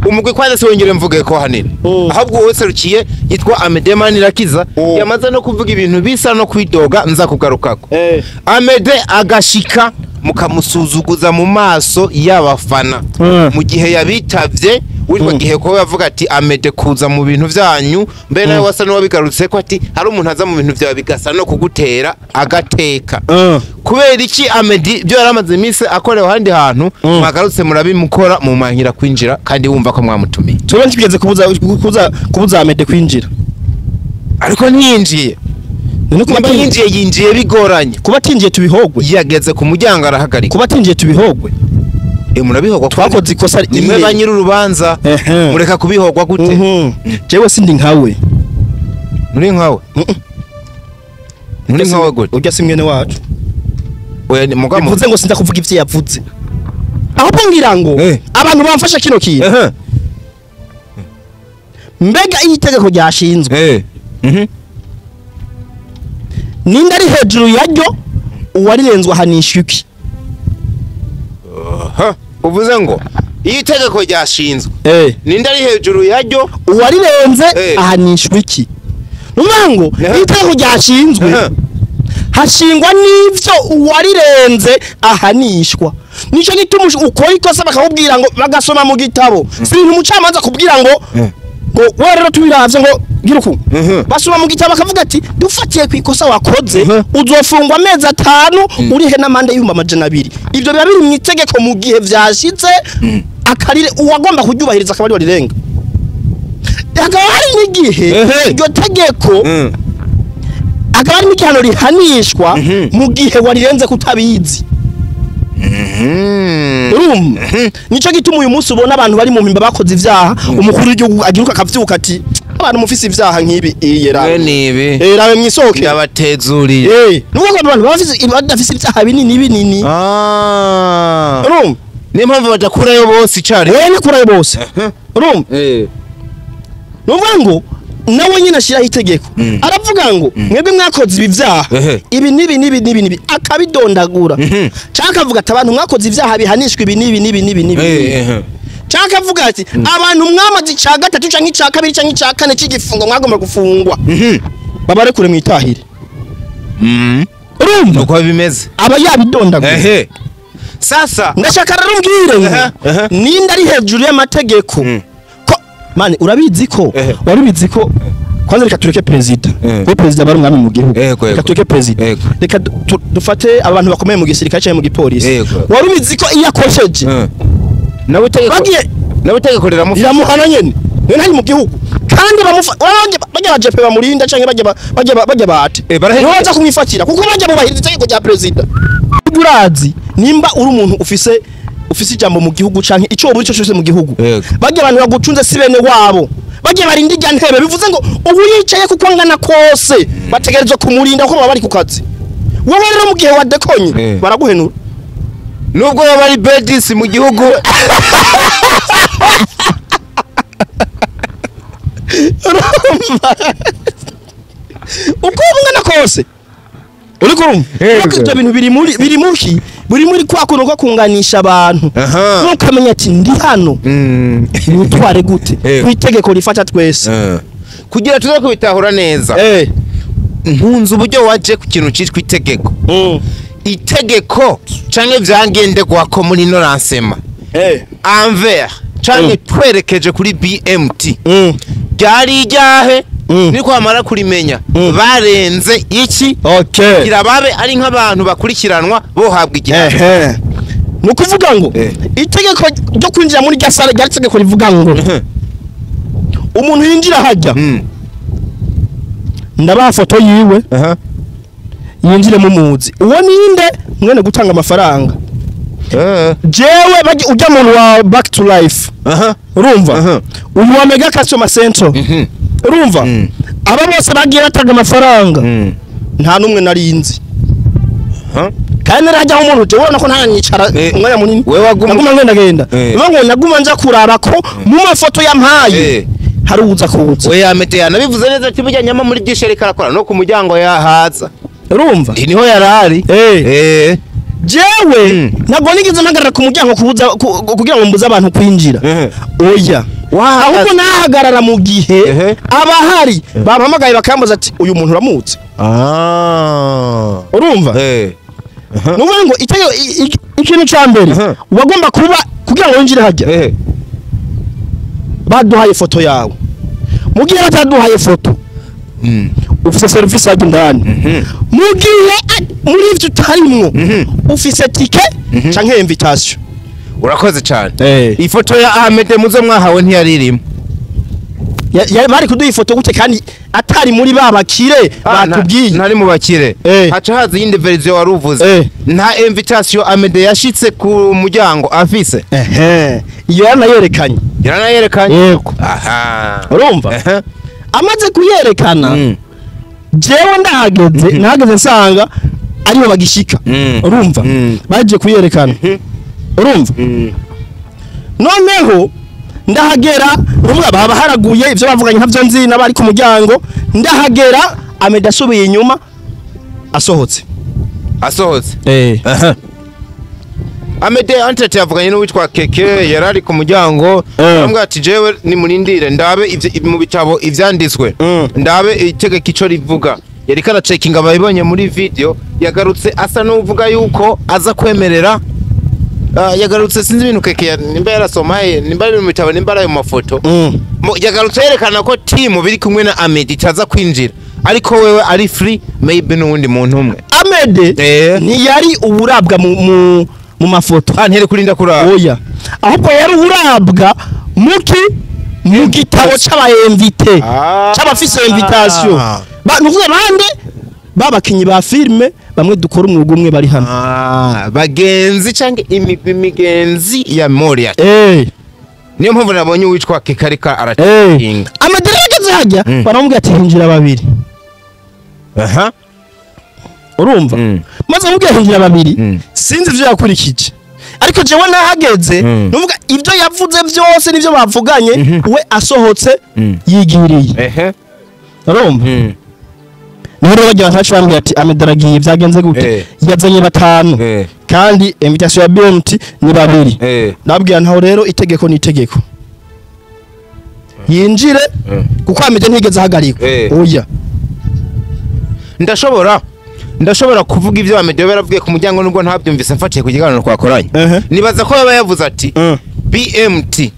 Umugwi kwanza se wongere mvuge ko hanini. Ahubwo woserukiye yitwa Amede Manirakiza yamaze no kuvuga ibintu bisa no kwidoga nza kugarukako. Amede agashika mukamusuzuguza mu maso y'abafana mu gihe yabitavye witwa gihe ko yavuga ati Amede kuza mu bintu vyanyu mbe nawe wasa n'uwabigarutse ko ati hari umuntu aza mu bintu vyawe bigasa no kugutera agateka. Kubera iki Amede byo yaramaze iminsi akorewe ahandi hantu mwagarutse murabimukora mu mankira kwinjira kandi wumva ko mwamutumiye. Twebwe ntitwigeze kubuza Amede kwinjira. Ariko ntiyinjiye. Kuba yinjiye bigoranye. Kuba tinjiye tubihogwe. Yageze ku muryango arahagarika. Kuba tinjiye tubihogwe. Murabihogwa twakoze ikosa nimwe ba nyiri urubanza mureka kubihogwa gute? Jewe sindi nkawe. Muri nkawe? Muri nkawe gute? Urya si mwene wacu. Oya ni mugabo. Bivuze ngo sinda kuvuga ivyo yavuze. Ahubwo ngira ngo abantu bamfasha kino kintu. Mbega iyi tegeko ryashinzwe. Ninde ari hejuru yaryo uwarirenzwe ahanishwa iki? Uvuze ngo iyi tegeko ryashinzwe ninde ari hejuru yaryo uwarirenze ahanishwa iki? Nuvuga ngo iyi tegeko ryashinzwe hashingwa n'ivyo uwarirenze ahanishwa. Nico gituma ukora ikosa bakakubwira ngo bagasoma mu gitabo. Si ibintu umucamanza kubwira ngo ngo wewe rero tubiravye ngo giruku. Basoma mu gitabo bakavuga ati dufatiye ku ikosa wakoze uzofungwa amezi 5 urihe n'amande y'200,000. Ivyo biba biri mu itegeko mu gihe vyashitse akarire uwagomba kuryubahiriza akaba ari warirenga. Hakaba hari n'igihe iryo tegeko akaba ari n'igihano rihanishwa mu gihe warirenze kutabizi. Urumva? Nico gituma uyu munsi ubona abantu bari mu mpimba bakoze ivyaha umukuru w'igihugu agiruka akavyuka ati abantu mufise ivyaha nkibi iyera nibi rabe mwisoke ndabatezuriye. Nuko abantu bafise badafise ivyaha binini binini. Urumva? Niyo mpamvu badakurayo bose icari. Nikurayo bose. Urumva? Nuvuga ngo nawe nyine ashiraho itegeko aravuga ngo mwebwe mwakoze ibi vyaha ibi nibi nibi nibi nibi akabidondagura. Cyangwa akavuga ati abantu mwakoze ivyaha bihanishwa ibi nibi nibi nibi nibi. Cyangwa akavuga ati abantu mwamaze ica gatatu canke ica kabiri canke ica kane c'igifungo mwagomba gufungwa babarekure mwitahire. Urumva uko bimeze? Aba yabidondagura. Sasa ndashaka rero umbwire ngo ninde ari hejuru y'amategeko? Mane urabizi ko warabizi ko kwanza reka tureke president. We president bari umwami mu gihugu. Reka tureke president. Reka dufate abantu bakomeye mu gisirikare cyangwa mu gipolisi. Warabizi ko iyo akosheje nawe tegeko riramuhana nyene. None hari mu gihugu kandi bajya ba JP bamurinda canke bajya bate. Nibaza kumwifatira kuko bajya bubahiriza itegeko rya president. Urazi nimba uri umuntu ufise ijambo mu gihugu canke ico buri cyo cyose mu gihugu. Bajya abantu bagucunze si bene wabo. Bajya barinda irya ntebe bivuze ngo ubu yicaye kuko angana kose bategerezwa kumurinda ko baba bari ku kazi. Wowe rero mu gihe wadekonye baraguhenura. Nubwo baba ari bedisi mu gihugu. Uko ungana kose. Uri kurumva? Ibyo bintu biri muri kwa kuntu ko kunganisha abantu. Nukamenya ati ndi hano. Nitware gute? Kwitegeko rifata twese. Kugira tuze kubitahura neza. Nkunze uburyo waje ku kintu citwa itegeko. Itegeko canke vyangendegwa ko muri no lancement envers canke twerekeje kuri BMT ryari iryahe, niko bamara kurimenya barenze iki kugira babe ari nk'abantu bakurikiranwa bohabwa igihano. Ni ukuvuga ngo itegeko ryo kwinjira muri rya sale ryari itegeko rivuga ngo umuntu yinjira hajya ndabaha foto yiwe yinjire mu muzi uwo ninde mwene gutanga amafaranga. Jewe ujya muntu wa back to life, urumva, uyu wa mega customer center, urumva, aba bose bagiye batanga amafaranga nta numwe narinzi. Kandi narajya umuntu je ubona ko ntanyicara umwanya munini, naguma ngenda genda ngo naguma nja kuraba ko mu mafoto yampaye hari uza kuza. We Amede yanabivuze neza ati burya nyama muri byinshi ariko arakora no ku muryango yahaza, urumva niho yarari. Jewe ntabwo nigeze mpagarara ku muryango kubuza kugira ngo mbuze abantu kwinjira, oya, ahubwo nahagarara mu gihe abahari bampamagaye bakambaza ati uyu muntu uramutse. Urumva, nuvuga ngo ikintu ca mbere wagomba kuba kugira ngo winjire hajya baduhaye foto yawe. Mu gihe bataduhaye foto ufise service hajya indani, mu gihe muri ivyo utarimwo ufise tike canke invitation. Urakoze cyane. Ifoto ya Ahmed muzo mwahawe ntiyaririmo. Bari kuduha ifoto gute kandi atari muri ba bakire batubwiye? Ntari mu bakire. Haca haza iyindi version wari uvuze. Nta invitation Ahmed yashitse ku muryango afise. Iyo yaranayerekanye. Yaranayerekanye. Yego. Urumva? Amaze kuyerekana jewe ndahageze, nahageze nsanga aribo bagishika. Urumva? Baje kuyerekana. Urumva? Noneho ndahagera, urumva baba haraguye ivyo bavuganye ntavyo nzi n'abari ku muryango. Ndahagera Amede asubiye inyuma asohotse. Amede antete yavuganye n'uwitwa Keke yarari ku muryango, aramubwira ati jewe nimurindire ndabe mu bitabo ivyanditswe, ndabe itegeko ico rivuga. Yariko aracekinga abayibonye muri video, yagarutse asa n'uvuga yuko aza kwemerera. Yagarutse sinzi ibintu Keke nimba yarasomaye, nimba ari mu bitabo, nimba ari mu mafoto. Yagarutse yerekana ko team biri kumwe na Amede itaza kwinjira, ariko wewe ari free maybe n'uwundi muntu umwe. Amede ntiyari uburabwa mu mafoto. Ntere kurinda kuraba. Oya, ahubwo yari urabwa mu gitabo c'aba invité, c'abafise invitation. Nukuvuga bande babakinyi ba filme bamwe dukora umwuga umwe bari hano. Bagenzi canke imigenzi ya Moria. Niyo mpamvu nabonye uwitwa Keke ariko aratinga. Amede ageze hajya baramubwira ati hinjira babiri. Urumva? Maze amubwira hinjira babiri, sinzi ivyo yakurikije. Ariko jewe nahageze, nuvuga ivyo yavuze byose nivyo bavuganye, we asohotse yigiriye. Urumva? Niho rero bagira abantu bambwira ati Amede aragiye byagenze gute? Yazanye batanu kandi invitation ya BMT ni babiri. Nabwira ntaho rero itegeko ni itegeko. Yinjire kuko Amede ntigeze ahagarikwa. Oya. Ndashobora kuvuga ivyo Amede yaravugiye ku muryango nubwo ntabyumvise mfatiye ku kiganiro twakoranye. Nibaza ko yaba yavuze ati BMT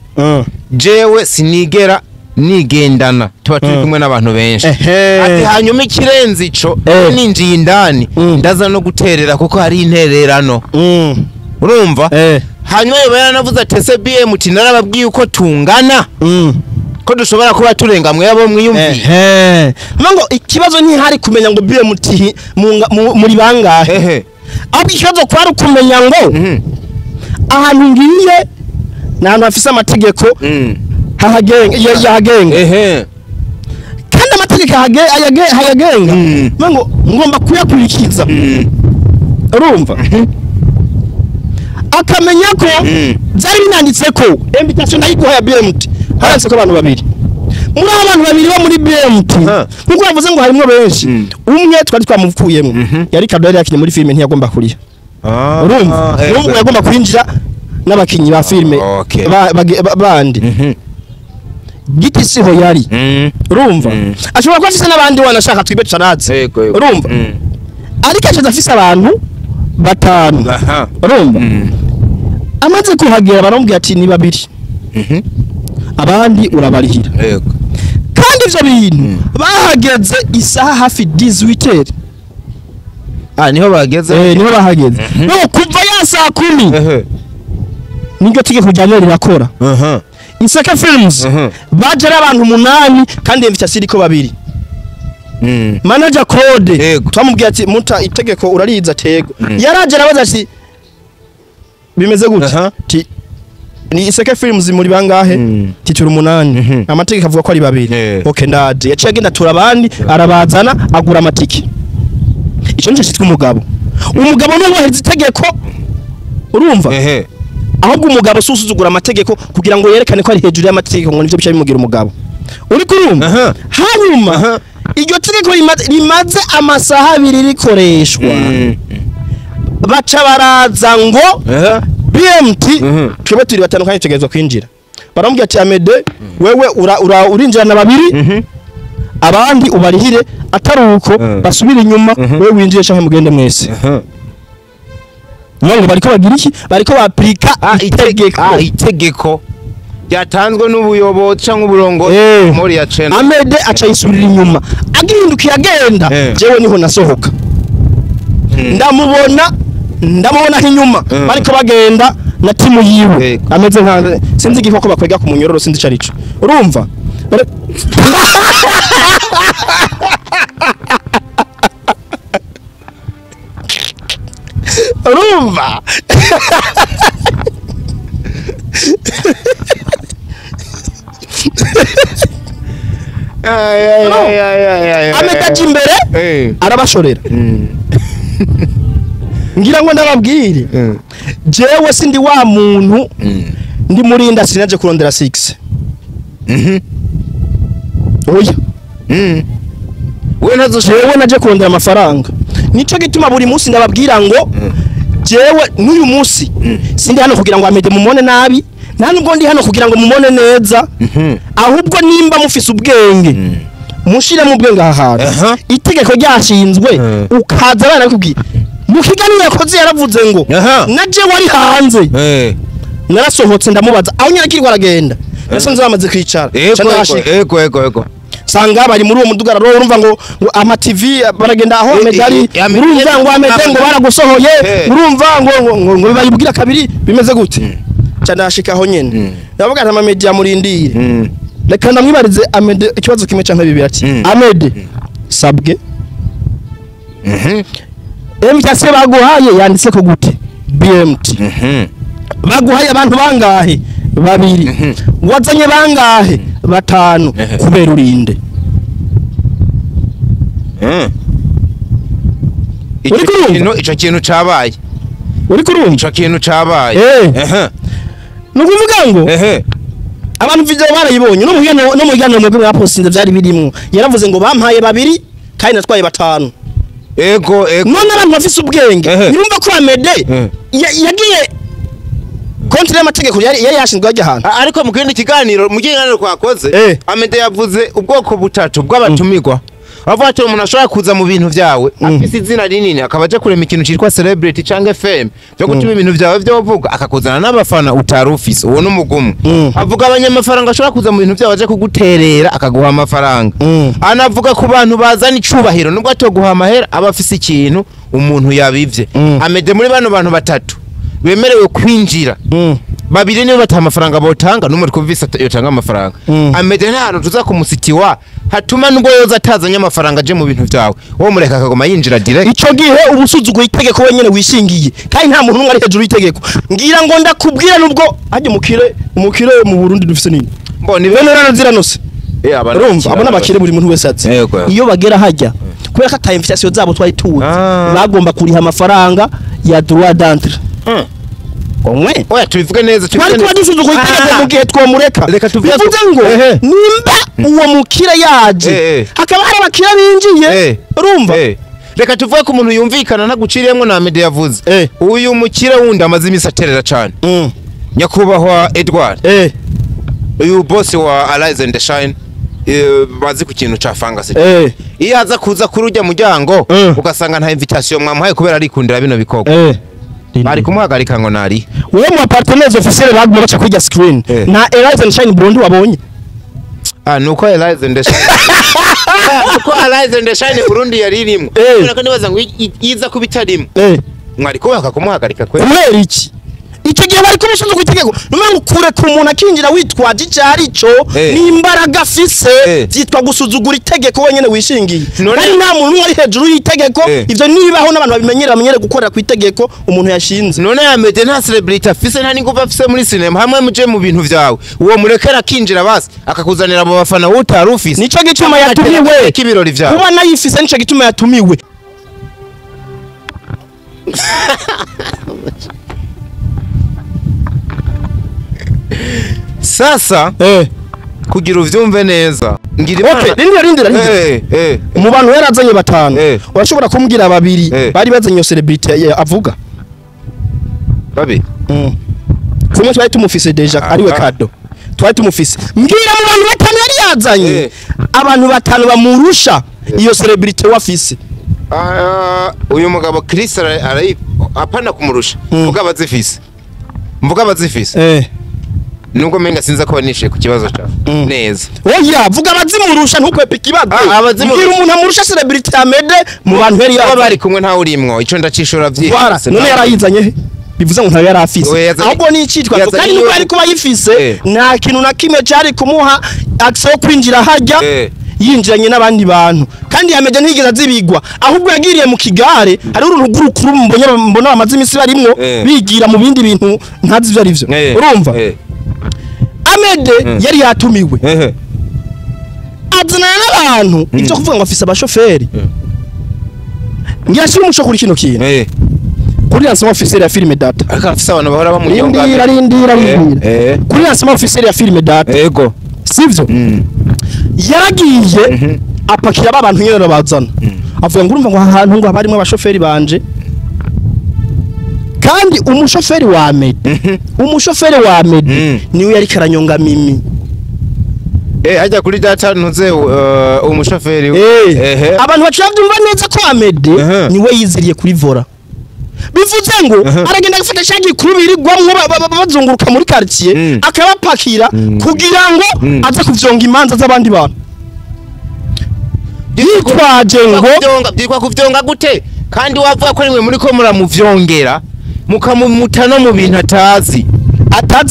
jewe sinigera nigendana, tuba turi kumwe n'abantu benshi. Ati hanyuma ikirenze ico ninjiye indani ndaza no guterera kuko hari intererano. Urumva? Hanyuma yaba yaranavuze ati ese BMT narababwiye uko tungana, ko dushobora kuba turenga mwe abo mwiyumviye. Ngo ikibazo ntihari kumenya ngo BMT muri bangahe, ahubwo ikibazo kwari kumenya ngo ahantu ngiye ni ahantu hafise amategeko hahagenga, yahagenga. Kandi amategeko hayagenga ngo ngomba kuyakurikiza. Urumva? Akamenya ko byari binanditse ko invitation ndayiguha ya BMT handitse ko abantu babiri. Muri abo bantu babiri bo muri BMT nkuko bavuze ngo harimo benshi, umwe twari twamuvuyemo yari Kado, yari yakinye muri filme ntiyagomba kuriya. Urumva? Urumva yagomba kwinjira n'abakinyi ba filme bandi. Giti siho yari. Urumva? Ashobora kuba afise n'abandi wanashaka twibe tutarazi. Urumva? Ariko acaza afise abantu Batanu. Urumva, amaze kuhagera baramubwira ati ni babiri, abandi urabarihira. Yego. Kandi ivyo bintu bahageze isaha hafi 18h. Ah, niho bageze. Niho bahageze. No kuva ya saa 10 niryo tegeko rya mbere rirakora. Iseke Films baje ari abantu 8 kandi invitation iriko babiri. Manager Claude twamubwiye ati muta itegeko urariza tego. Yaraje arabaza ati bimeze gute? Ati ni Iseke Films muri bangahe? Titura 8. Amategeko avuga ko ari babiri. Okay, ndaje. Yaciye agenda tura abandi arabazana agura amatike. Ico nico cyitwa umugabo. Umugabo n'ubahiriza itegeko. Urumva? Ahubwo umugabo susuzugura amategeko kugira ngo yerekane ko ari hejuru y'amategeko, ngo nivyo bica bimugira umugabo. Uri kurumva? Hanyuma iryo tegeko rimaze amasaha abiri rikoreshwa. Baca baraza ngo BMT twebwe turi batanu kandi tutegerezwa kwinjira. Baramubwira ati Amede wewe urinjira na babiri, abandi ubarihire, atari uko basubira inyuma, wewe winjire canke mugende mwese. None bariko bagira iki? Bariko baplika itegeko. Itegeko ryatanzwe n'ubuyobozi canke uburongo muri ya cena. Amede aca yisubirira inyuma, agihindukira agenda, jewe niho nasohoka. Ndamubona inyuma bariko bagenda na timu yiwe ameze nka sinzi igikoko bakwega ku munyororo, sinzi carico. Urumva? Urumva? Ametaje imbere arabashorera. Ngira ngo ndababwire, jewe sindi wa muntu ndi murinda, sinaje kurondera 6. Oya. We nazo jewe naje kurondera amafaranga. Nico gituma buri munsi ndababwira ngo jewe n'uyu munsi sindi hano kugira ngo Amede mumone nabi, nta nubwo ndi hano kugira ngo mumone neza, ahubwo nimba mufise ubwenge mushire mu bwenge aha hantu. Itegeko ryashinzwe ukaza bana kubwira. Mu kiganiro yakoze yaravuze ngo naje wari hanze narasohotse ndamubaza aho nyarakirwa aragenda, nasanze bamaze kwicara. Ego. Sanga bari muri uwo mudugararo, urumva ngo ama TV baragenda aho medali, urumva ngo Amede ngo baragusohoye, urumva ngo ngo bayibwira kabiri bimeze gute. Cyandashika aho nyene ndavuga ati ama media murindire, reka ndamwibarize Amede ikibazo kimwe canke bibiri. Ati Amede sabwe MTC baguhaye yanditse ko gute? BMT. Baguhaye abantu bangahe? Babiri. Wazanye bangahe? Batanu. Kubera urinde. Ico kintu cabaye. Uri kurumva? Ico kintu cabaye. Nukuvuga ngo abantu video barayibonye no mu mwebwe mwapostinze byari birimwo. Yaravuze ngo bampaye babiri kandi natwaye batanu. Ego. None abantu bafise ubwenge nirumva ko Amede yagiye kontra y'amategeko yari yashinzwe ajya ahantu. Ariko mu kindi kiganiro mu kiganiro kwakoze Amede yavuze ubwoko butatu bw'abatumirwa. Avuga ati umuntu ashobora kuza mu bintu byawe afise izina rinini akaba aje kurema ikintu citwa celebrity canke fame byo gutuma ibintu byawe byovuga, akakuzana n'abafana utari ufise, uwo n'umugumu. Avuga abanyamafaranga ashobora kuza mu bintu byawe aje kuguterera akaguha amafaranga. Anavuga ku bantu bazana icubahiro nubwo atoguha amahera aba afise ikintu umuntu yabivye. Amede muri bano bantu batatu bemerewe kwinjira, babiri nibo bataha amafaranga botanga, n'umwe twumvise yotanga amafaranga. Amede nta hantu tuza kumusitiwa hatuma nubwo yoza atazanye amafaranga aje mu bintu byawe, wowe mureka akagoma yinjira direct. Ico gihe ubusuzuguye itegeko wenyene wishingiye, kandi nta muntu n'umwe ari hejuru y'itegeko. Ngira ngo ndakubwira nubwo hajye umukire mu Burundi dufise nini mbona bene rano ziranose. Urumva abona bakire buri muntu wese ati iyo bagera hajya kubera ko ata invitation zabo twari tuzi bagomba kuriha amafaranga ya droit d'entrée. Omwe oya tubivuge neza, tubivuge neza. Twari kuba itegeko mu gihe twomureka. Reka tuvuge ngo nimba uwo mukira yaje hakaba hari abakira binjiye, urumva reka tuvuge ko umuntu yumvikana ntaguciriyemwo na Amede yavuze. Uyu mukira wundi amaze imisi aterera cane, nyakubahwa Edward, uyu boss wa Arise and Shine, bazi ku kintu ca fangasi. Iyo aza kuza kuri ujya muryango ugasanga nta invitation mwamuhaye kubera arikundira bino bikorwa, bari kumuhagarika ngo nari wewe mu partenaires officiels baguma baca kujya screen na Arise and Shine Burundi wabonye. Nuko Arise and Shine nuko Arise and Shine Burundi yaririmo nako nibaza ngo iza kubitarimo mwari kubaka kumuhagarika kwe kubera iki? Icyo gihe bari kubishinzwe ku itegeko numwe ngo kure ku muntu akinjira witwaje icyo cyo n'imbaraga afise byitwa gusuzugura itegeko wenyene wishingiye. Kandi nta muntu ari hejuru y'itegeko, ivyo nibaho n'abantu babimenyera bamenyere gukorera ku itegeko umuntu yashinze. None Amede nta celebrity afise, nta n'ingufu afise muri cinema, hamwe muje mu bintu vyawe uwo murekera akinjira basi akakuzanira abo bafana utari ufise. Nico gituma yatumiwe kibirori vyawe kuba nayifise, nico gituma yatumiwe. Sasa kugira uvyumve neza ngira okay, rindira mu bantu yarazanye batanu urashobora kumbwira babiri bari bazanye celebrity avuga babi kumwe twari tumufise deja ariwe kado twari tumufise. Mbwira mu bantu batanu yari yazanye abantu batanu bamurusha iyo celebrity wafise. Uyu mugabo Chris arayi apana kumurusha mvuga abazifise, mvuga abazifise nubwo menga sinza ko nishe ku kibazo cyawe neza. Oya vuga abazimurusha ntukwepe ikibazo. Abazimurusha umuntu amurusha celebrity Amede mu bantu yari yaba bari kumwe nta urimwo ico ndacishura vyihuse. None yarayizanye he? Bivuze ngo ntayo yarafise ahubwo ni icitwa kandi nubwo ari kuba yifise nta kintu na kimwe cyari kumuha access yo kwinjira hajya yinjiranye n'abandi bantu. Kandi Amede ntigeze azibigwa ahubwo yagiriye mu kigare hari uruntu rw'urukuru mbona bamaze imisi barimwo bigira mu bindi bintu ntazi ivyo ari vyo. Urumva Amede yari yatumiwe azana n'abantu ivyo kuvuga ngo afise abashoferi. Ngira shira umuco kuri kino kintu kuri lancement officiel ya filime Data ariko afise abantu bahora bamunyonga. Rindira kuri lancement officiel ya filime Data yego sivyo yaragiye apakira abantu nyene bazana avuga ngo urumva ngo ahantu ngo abarimo abashoferi banje. Kandi umushoferi wa Amede umushoferi wa Amede niwe yari karanyonga Mimi ajya kuri Data ntuze umushoferi abantu baciye byumva neza ko Amede niwe yiziriye kuri Vora. Bivuze ngo aragenda agafata shagi kubirigwamwo bazunguruka muri quartier akabapakira kugira ngo aze kuvyonga imanza z'abandi bantu. Yitwaje ngo byitwa kuvyonga gute kandi wavuga ko nimwe muri ko muramuvyongera mukamumuta no mu bintu atazi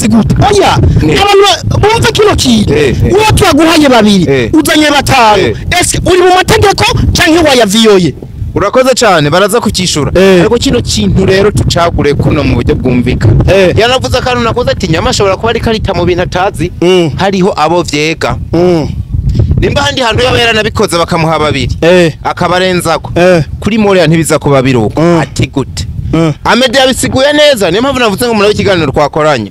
gute. Oya abantu bumva kino kintu uwo twaguhaye babiri uzanye batanu ese uri mu mategeko canke wayaviyoye? Urakoze cyane baraza kukishura. Ariko kino kintu rero tucagure kuno mu buryo bwumvika. Yanavuze akantu nakoze ati nyama ashobora kuba ari karita mu bintu atazi hariho abo vyega nimba handi hantu yaba yaranabikoze bakamuha babiri akabarenzako kuri Moria ntibiza kuba biruko ati gute. Amede yabisiguye neza niyo mpamvu navuze ngo murabe ikiganiro twakoranye.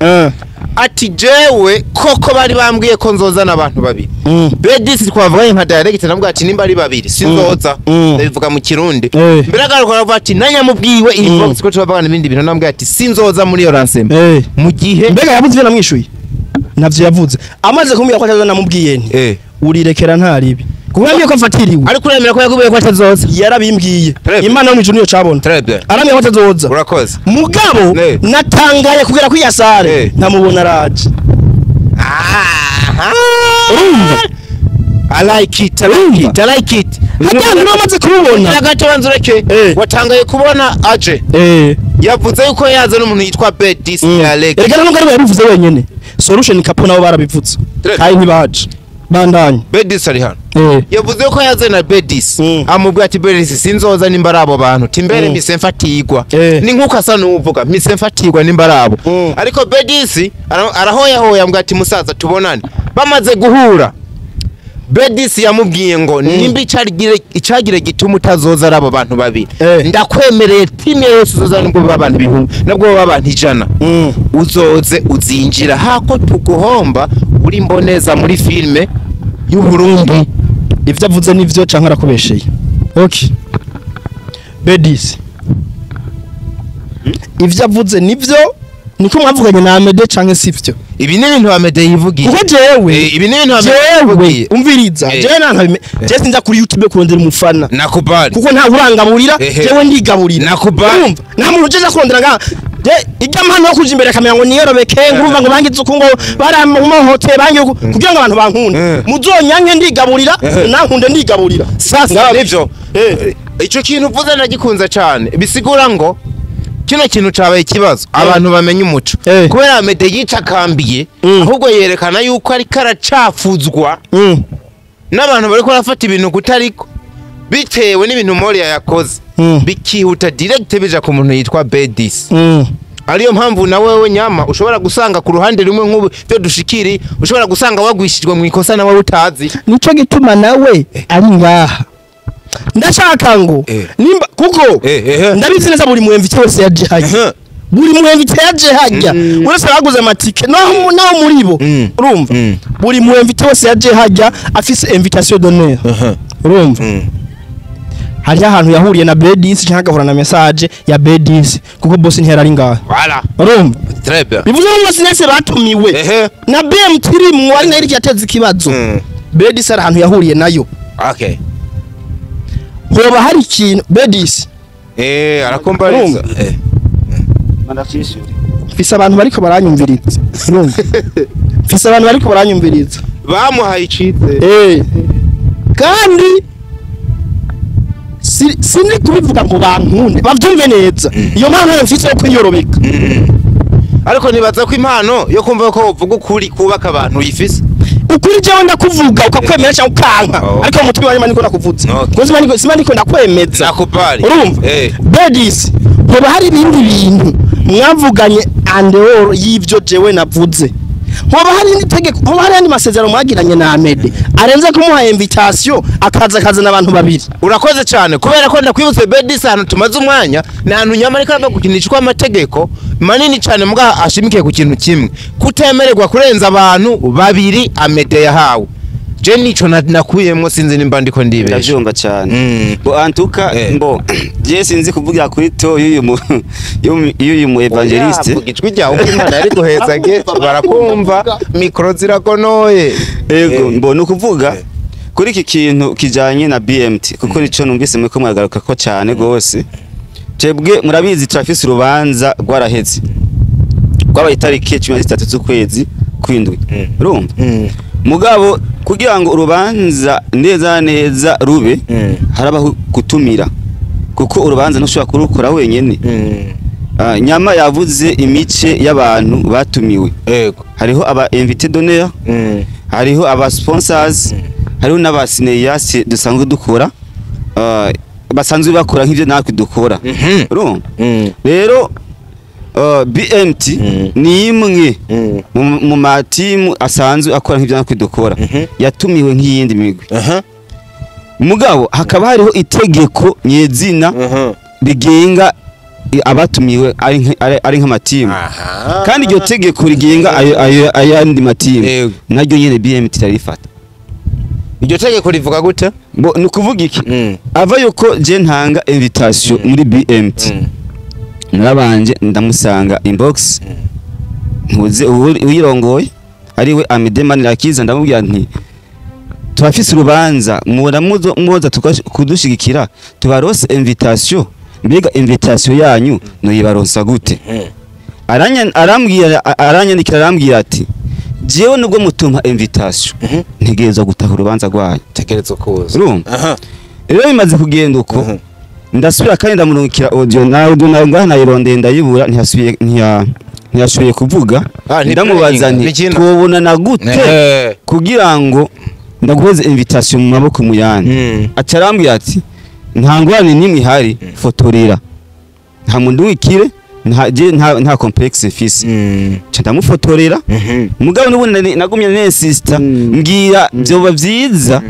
Ati jewe koko bari bambwiye ko nzozana abantu babiri Bedisi twavuganye nka direct nabwo ati nimba ari babiri sinzoza ndabivuga mu Kirundi mbere agaruka aravuga ati nanyamubwiwe inbox ko tubavugana ibindi bintu nambwiye ati sinzoza muri iyo lancement mu gihe mbega yavuze namwishuye navyo yavuze amaze kumbwira ko atazoza namubwiye nti urirekera ntaribi kuba ko mfatiriwe ariko uremera ko yagubiye ko atazoza yarabimbwiye Imana yo mwijuru niyo cabona aramye ko atazoza. Urakoze mugabo natangaye kugera ku yasare ntamubona araje. Urumva I like it, I like it, I like it. Hajya namaze kubona agace banzureke watangaye kubona aje yavuze yuko yaza n'umuntu yitwa Bedis Alex. Erega nubwo ari yabivuze wenyene Solution Kapo nabo barabivutse kandi ntibaje bandanye. Bedis ari hano yavuze ko yaze na Bedis amubwira ati Bedis sinzoza nimba ari abo bantu timbere mise mfatigwa ni nkuko asa n'uvuga mise mfatigwa nimba ari abo. Ariko Bedis arahoya hoya ambwira ati musaza tubonane. Bamaze guhura Bedis yamubwiye ngo nimba icagire gituma utazoza ari abo bantu babiri ndakwemereye time yose uzoza nubwo baba abantu ibihumbi nubwo baba abantu 100 uzoze uzinjira hako tuguhomba uri mboneza muri filme y'u Burundi. Ivyo avuze nivyo canke arakubesheye? Okay Bedis ivyo avuze nivyo Niko mwavuganye na Amede canke sivyo? Ibi ni ibintu Amede yivugiye. Kuko jewe ibi ni ibintu Amede yivugiye. Umviriza, jewe nanka je sinza kuri YouTube kurondera umufana. Nakubali. Kuko nta urangaburira, jewe ndigaburira. Nakubali. Nta muntu uje kurondera nga je ijya mpano yo kuja imbere kamera ngo niyorobeke ngurumva ngo bangize uko ngo baramuhote bangiye kugira ngo abantu bankunde. Muzonyanke ndigaburira, nankunde ndigaburira. Sasa nivyo. Ico kintu uvuze nagikunze cyane. Bisigura ngo kino kintu cabaye ikibazo abantu bamenye umuco kubera Amede yicakambiye ahubwo yerekana yuko ari karacafuzwa n'abantu bariko barafata ibintu kutariko bitewe n'ibintu Moria yakoze bikihuta direct bija ku muntu yitwa Bedis. Ariyo mpamvu na wewe nyama ushobora gusanga ku ruhande rumwe nk'ubu byo dushikiri ushobora gusanga wagwishijwe mu ikosa nawe utazi. Nico gituma nawe ari ngaha ndashaka ngo nimba kuko ndabizi neza buri muemvite wese yaje hajya, buri muemvite yaje hajya wese baguze amatike naho muri bo urumva buri muemvite wese yaje hajya afise invitation d'honneur urumva hari ahantu yahuriye na Bedis cyangwa agahura na message ya Bedis kuko boss ntiyari ari ngaha. Voilà, urumva très bien. Bivuze ngo bose nese batumiwe na BMT rimwe ari nayo yateze ikibazo. Bedis ari ahantu yahuriye nayo. Okay. Hoba hari ikintu Bedis arakombariza mfise abantu bariko baranyumviriza. Urumva mfise abantu bariko baranyumviriza bamuhaye icitse kandi sindi kubivuga ngo bankunde bavyumve neza. Iyo mpano mfise yo kwiyorobeka. Ariko nibaza ko impano yo kumva ko uvuga ukuri kubaka abantu uyifise. Ukuri jewe ndakuvuga ukakwemera cyangwa ukanka ariko mu mutima wanjye niko nakuvuze kuko sima niko ndakwemeza. Nakubali. Urumva Bedis hoba hari ibindi bintu mwavuganye andeor y'ivyo jewe navuze. Hoba hari itegeko, hoba hari andi masezerano mwagiranye na Amede arenze kumuha invitation akaza kazana abantu babiri. Urakoze cyane kubera ko ndakwibutse Bedis ahantu tumaze umwanya ni ahantu nyama ariko ava gukinishwa amategeko manini cyane mbwa ashimikiye ku kintu kimwe kutemererwa kurenza abantu babiri Amede yahawe. Je nico nakuyemwo sinzi nimba ndiko ndibesha. Ndavyumva cyane. Bo antuka mbo je sinzi kuvugira kuri to y'uyu mu evangeliste. Ijwi ryawe Imana yari guheza ge barakumva mikro ziragonoye. Ego mbo nukuvuga kuri iki kintu kijanye na BMT kuko nico numvise mwe ko mwagaruka ko cyane gose. Twebwe murabizi turafise urubanza rwaraheze rwabaye itariki 13 z'ukwezi kwindwi. Urumva mugabo kugira ngo urubanza neza neza rube harabaho gutumira kuko urubanza ntushobora kurukora wenyene. Nyama yavuze imice y'abantu batumiwe. Yego hariho aba invité d'honneur, hariho aba sponsors, hariho n'aba cinéastes dusanzwe dukora basanzwe bakora nk'ivyo natwe dukora. Urumva rero BMT ni imwe mu matimu asanzwe akora nk'ivyo natwe dukora yatumiwe nk'iyindi migwi. Mugabo hakaba hariho itegeko nyezina rigenga abatumiwe ari nk'amatimu kandi iryo tegeko rigenga ayandi matimu naryo nyene BMT rarifata. Iryo tegeko rivuga gute? Bo nukuvuga iki ava yuko je ntanga invitation muri BMT narabanje ndamusanga inbox ntuze uyirongoye ariwe Amede Manirakiza ndamubwira nti turafise urubanza mubona muza kudushigikira tubarose invitation mbega invitation yanyu noyibaronsa gute? Arambwira aranyandikira arambwira ati jewe nubwo mutumpa invitation ntegerezwa gutaha urubanza rwanyu tegerezwa kuza. Urumva rero bimaze kugenda uko ndasubira kandi ndamurungikira audio na audio nayo nayirondeye ndayibura ntiyasubiye ntiyashoboye kuvuga. Ndamubaza nti twobonana gute kugira ngo ndaguheze invitation mu maboko muyandi? Acarambwira ati nta ngorane nimwe ihari fotorera nta muntu wikire nta complexe fils. Ndamufotorera mugabo n'ubundi nagumye n'insista mbwira byoba byiza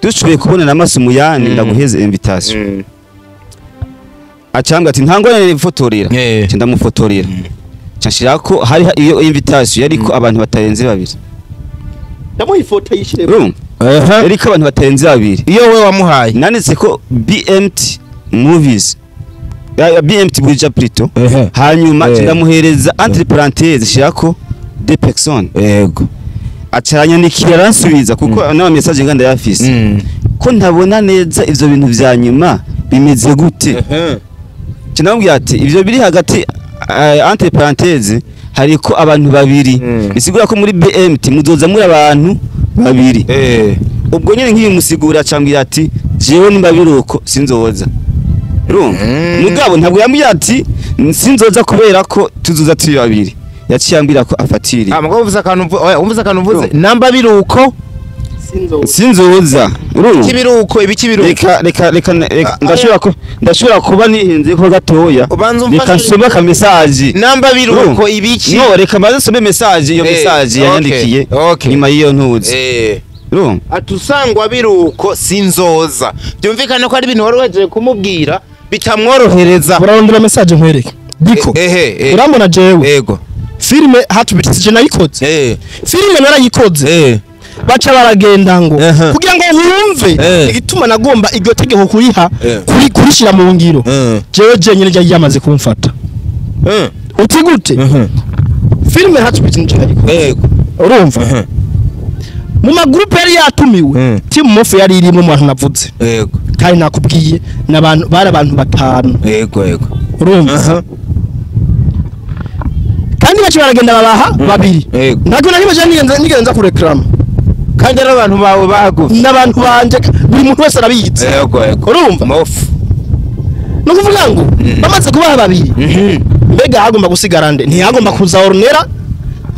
dushoboye kubonana amaso muyandi ndaguheze invitation. Acambwa ati nta ngorane fotorera. Ndamufotorera nshira ko hari iyo invitation yariko abantu batarenze babiri. Ndamuyifoto yishire yariko abantu batarenze babiri. Iyo we wamuhaye nanditse ko BMT Movies Ya BMT Buja plutôt. Hanyuma ndamuhereza entre parenthèses shirako deux personnes. Yego. Acaranyandikira aransubiza kuko n'ama message nganda yafise. Ko ntabona neza ivyo bintu vya nyuma bimeze gute. Kinamubwira ati ivyo biri hagati entre parenthèses hariko abantu babiri. Bisigura ko muri BMT muzoza muri abantu babiri. Ubwo nyene nkiyi musigura acambwira ati jewe nimba biruko sinzoza. Urumva? Mugabo ntabwo yambwiye ati sinzoza kubera ko tuzoza turi babiri. Yaciye ambwira ko afatiriye. Ah, mugabo uvuze akantu, oya umvuze akantu uvuze namba biruko sinzoza. Urumva? Kibiruko ibiki biruko. Reka ndashobora kuba nihenze ko gatoya. Reka nsome ka message. Namba biruko ibiki. No, reka maze nsome message, iyo message yanyandikiye nyuma y'iyo ntuzi. Urumva? Atusangwa biruko sinzoza. Byumvikane ko ari ibintu wari waje kumubwira bitamworohereza. Urarondera message nkwereke. Diko. Urambona jewe. Yego. Filme Heartbeat je nayikoze. Filme narayikoze. Baca baragenda ngo kugira ngo wumve igituma nagomba iryo tegeko kuriha kurishira mu ngiro. Jewe jenyine rya yamaze kumfata. Uti gute? Filme Heartbeat nje nayikoze. Yego. Urumva? Mu magroupe yari yatumiwe, Team Mof yari irimo mu bantu navuze. Yego. Kandi nakubwiye n'abantu bari abantu batanu. Yego yego. Urumva? Kandi baca baragenda babaha babiri. Ntabwo nari baje nigenza kureklama. Kandi ari abantu bawe bagufi. N'abantu banje buri muntu wese arabizi. Yego yego. Urumva? Mof. No kuvuga ngo bamaze kubaha babiri. Mbega hagomba gusigara nde? Ntiyagomba kuza Ornella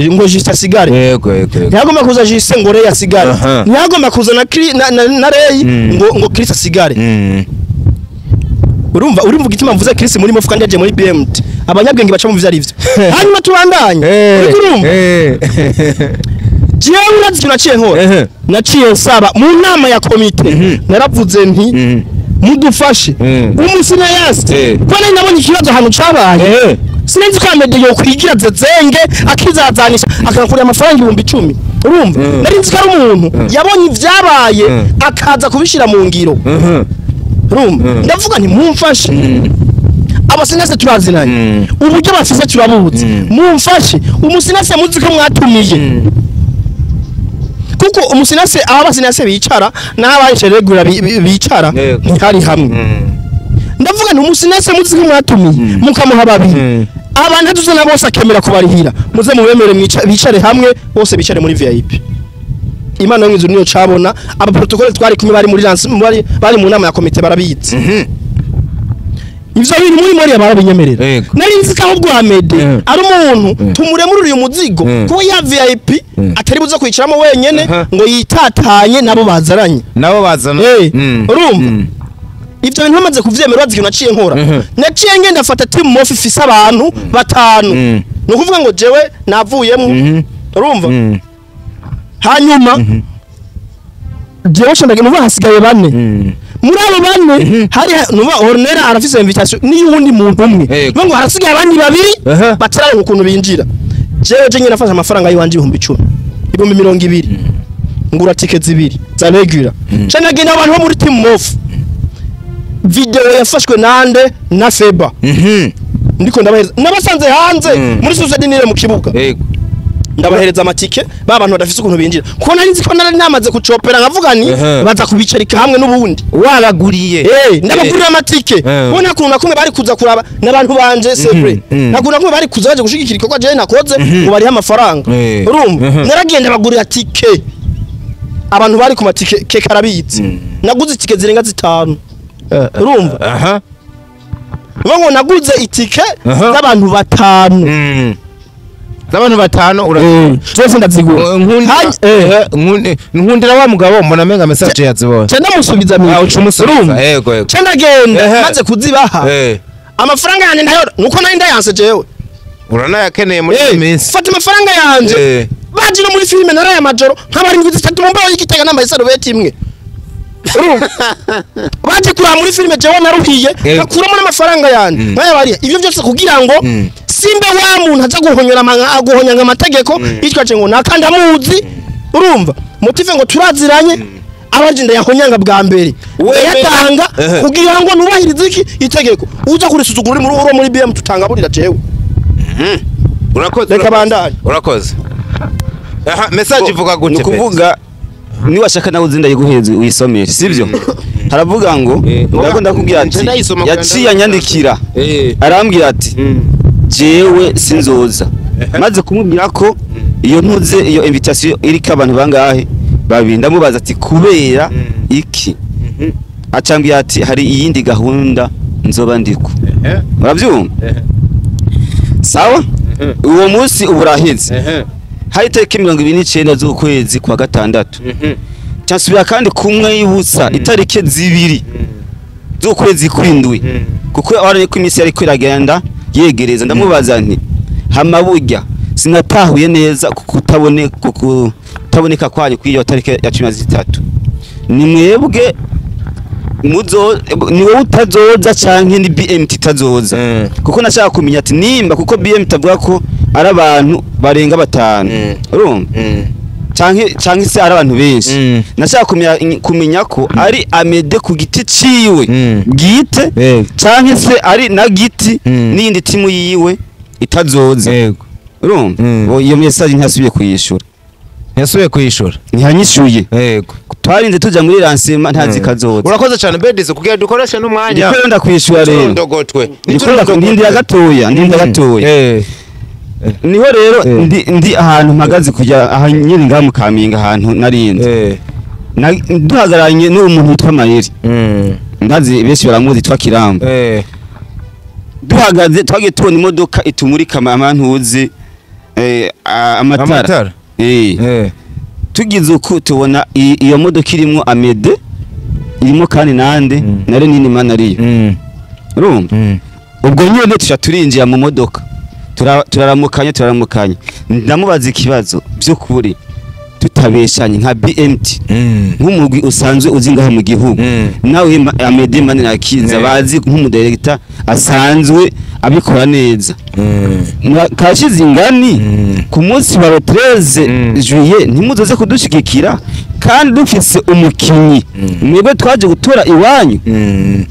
ngo Juste asigare. Yego yego. Ntiyagomba kuza Juste ngo Rey asigare. Ntiyagomba kuza na Rey ngo Chris asigare. Urumva urumva igituma mvuze Chris muri Mof kandi yaje muri BMT. Abanyabwenge baca mu vyo arivyo. Hanyuma tubandanye. Urumva? Jewe urazi naciye nkora. Naciye nsaba mu nama ya komite. Naravuze nti mudufashe. Umusinayasi. Ko nari nabonye ikibazo ahantu cabaye. Sinzi ko Amede yo kwigira zezenge akizazanisha akakurira amafaranga 10,000. Urumva? Nari nzi ko ari umuntu yabonye ivyabaye akaza kubishira mu ngiro. Urumva? Ndavuga nti mumfashe. Abasinase turazinanye. Uburyo bafise turabuzi. Mumfashe. Umusinase muzi ko mwatumiye. Kuko umusinase aho abasinase bicara n'abaje regular bicara ntari hamwe. Ndavuga nti umusinase muzi ko mwatumiye mukamuha babiri. Abantu tuzana bose akemera kubarihira. Muze mubemere bicare hamwe bose bicare muri VIP. Imana y'inzu niyo cabona aba protocole twari kumwe bari muri bari mu nama ya komite barabitse. Ivyo bintu muri mori barabinyemerera. Nari nzi ko ahubwo Amede ari umuntu tumuremurira uyu muzigo kuko ya VIP atari buze kwicaramo wenyene ngo yitatanye nabo bazaranye. Nabo bazana. Urumva? Ivyo bintu bamaze kuvyemera bazi naciye nkora. Naciye ngenda afata Team Mof ifise abantu batanu. No kuvuga ngo jewe navuyemo. Urumva? Hanyuma jewe ndagenda nuva hasigaye bane. Muri abo bane hari nuva Ornella arafise invitation ni yundi muntu umwe. Ngo harasigaye abandi babiri bataraye ukuntu binjira. Jewe je nyine nafashe amafaranga yiwanje 10,000. 20,000. Ngura ticket zibiri za regular. Ca nagenda abantu bo muri Team Mof. Video yafashwe nande na Feba. Ndiko ndabahereza nabasanze hanze muri Suicide nire mu kibuga. Ndabahereza amatike ba bantu badafise ukuntu binjira. Kuko nari nzi ko nari namaze kucopera nkavuga ni baza kubicarika hamwe n'ubundi. Wabaguriye. Ndabagurira amatike. Bona kuntu nakumwe bari kuza kuraba n'abantu banje c'est vrai. Nakuntu nakumwe bari kuza baje gushigikira ikorwa je nakoze ngo bariha amafaranga. Urumva? Naragenda bagurira tike. Abantu bari ku matike ke karabitse. Naguze itike zirenga 5. Urumva? Ngo naguze itike z'abantu batanu. Z'abantu batanu ura zose ndazigura. Nkundira wa mugabo mbona menga message yazibonye. Cyenda musubiza mwe. Ah, ucumusubiza. Yego yego. Cyenda genda maze kuzibaha. Amafaranga yanje ndayo nuko nari ndayanse jewe. Uranayakeneye muri iyi minsi. Fata amafaranga yanje. Baje no muri filime naraye majoro nk'abari ngwizi 3 mu mbaho y'igitega nambaye sarubeti imwe. Baje kuraba muri filime jewe naruhiye nakuramo n'amafaranga yanje nkaya ivyo byose kugira ngo simbe wa muntu aza guhonyora aguhonyanga amategeko yitwaje ngo nakanda muzi. Urumva motive ngo turaziranye Abajinda yahonyanga bwa mbere yatanga kugira ngo nubahirize iki itegeko uza kurisuzugura muri uro muri BM tutangaburira jewe. Urakoze, reka bandanye. Urakoze. Aha message ivuga gute? Nukuvuga ni washaka nawe uzinda yiguheze uyisomere, sivyo? Haravuga ngo ndakunda kubwira ati yaciye anyandikira arambwira ati jewe sinzoza. Maze kumubwira ko iyo ntuze iyo invitation iriko abantu bangahe babiri, ndamubaza ati kubera iki? Acambwira ati hari iyindi gahunda nzoba ndiko. Murabyumva? Sawa? Uwo munsi uburaheze. Hari tariki 29 z'ukwezi kwa gatandatu. Cyasubira kandi kumwe yibutsa itariki 2 z'ukwezi kwindwi. Kuko arane ko imisi yari kwiragenda yegereza, ndamubaza nti hamaburya sinatahuye neza kukutaboneka kwanyu kuri iyo tariki ya 13. Ni mwebwe muzo ni wowe utazoza canke ni BMT itazoza? Kuko nashaka kumenya ati nimba kuko BMT avuga ko ari abantu barenga batanu, urumva, canke se ari abantu benshi. Nashaka kumenya ko ari Amede ku giti ciwe bwite canke se ari na giti n'iyindi timu yiwe itazoza. Urumva, iyo message ntasubiye kuyishura. Ntasubiye kuyishura, ntihanyishuye. Yego, twarinze tuja muri lancement ntazi kazoza. Urakoze cyane Bedis kugira dukoreshe n'umwanya. Ndiko ndakwishura rero. Ndogotwe. Ndindira gatoya, ndindira gatoya. Niho rero ndi ahantu mpagaze kujya aha nyine ngaha mu Kaminga ahantu narinze. Duhagararanye n'uwo muntu witwa Mayeri. Ndazi benshi baramuzi yitwa Kiramba. Duhagaze twagiye tubona imodoka itumurika amantuzi amatara. Tugize uko tubona iyo modoka irimo Amede irimo kandi nande nare nini mana ariyo. Urumva? Ubwo nyine tuca turinjira mu modoka. Turaramukanya ndamubaza ikibazo by'ukuri tutabeshanye nka BMT nk'umugwi usanzwe uzi ngaho mu gihugu, nawe Amede Manirakiza bazi nk'umudirector asanzwe abikora neza. Kashize ingani ku munsi wa 13 juillet ntimuzoze kudushigikira kandi dufise umukinyi mwebwe twaje gutora iwanyu.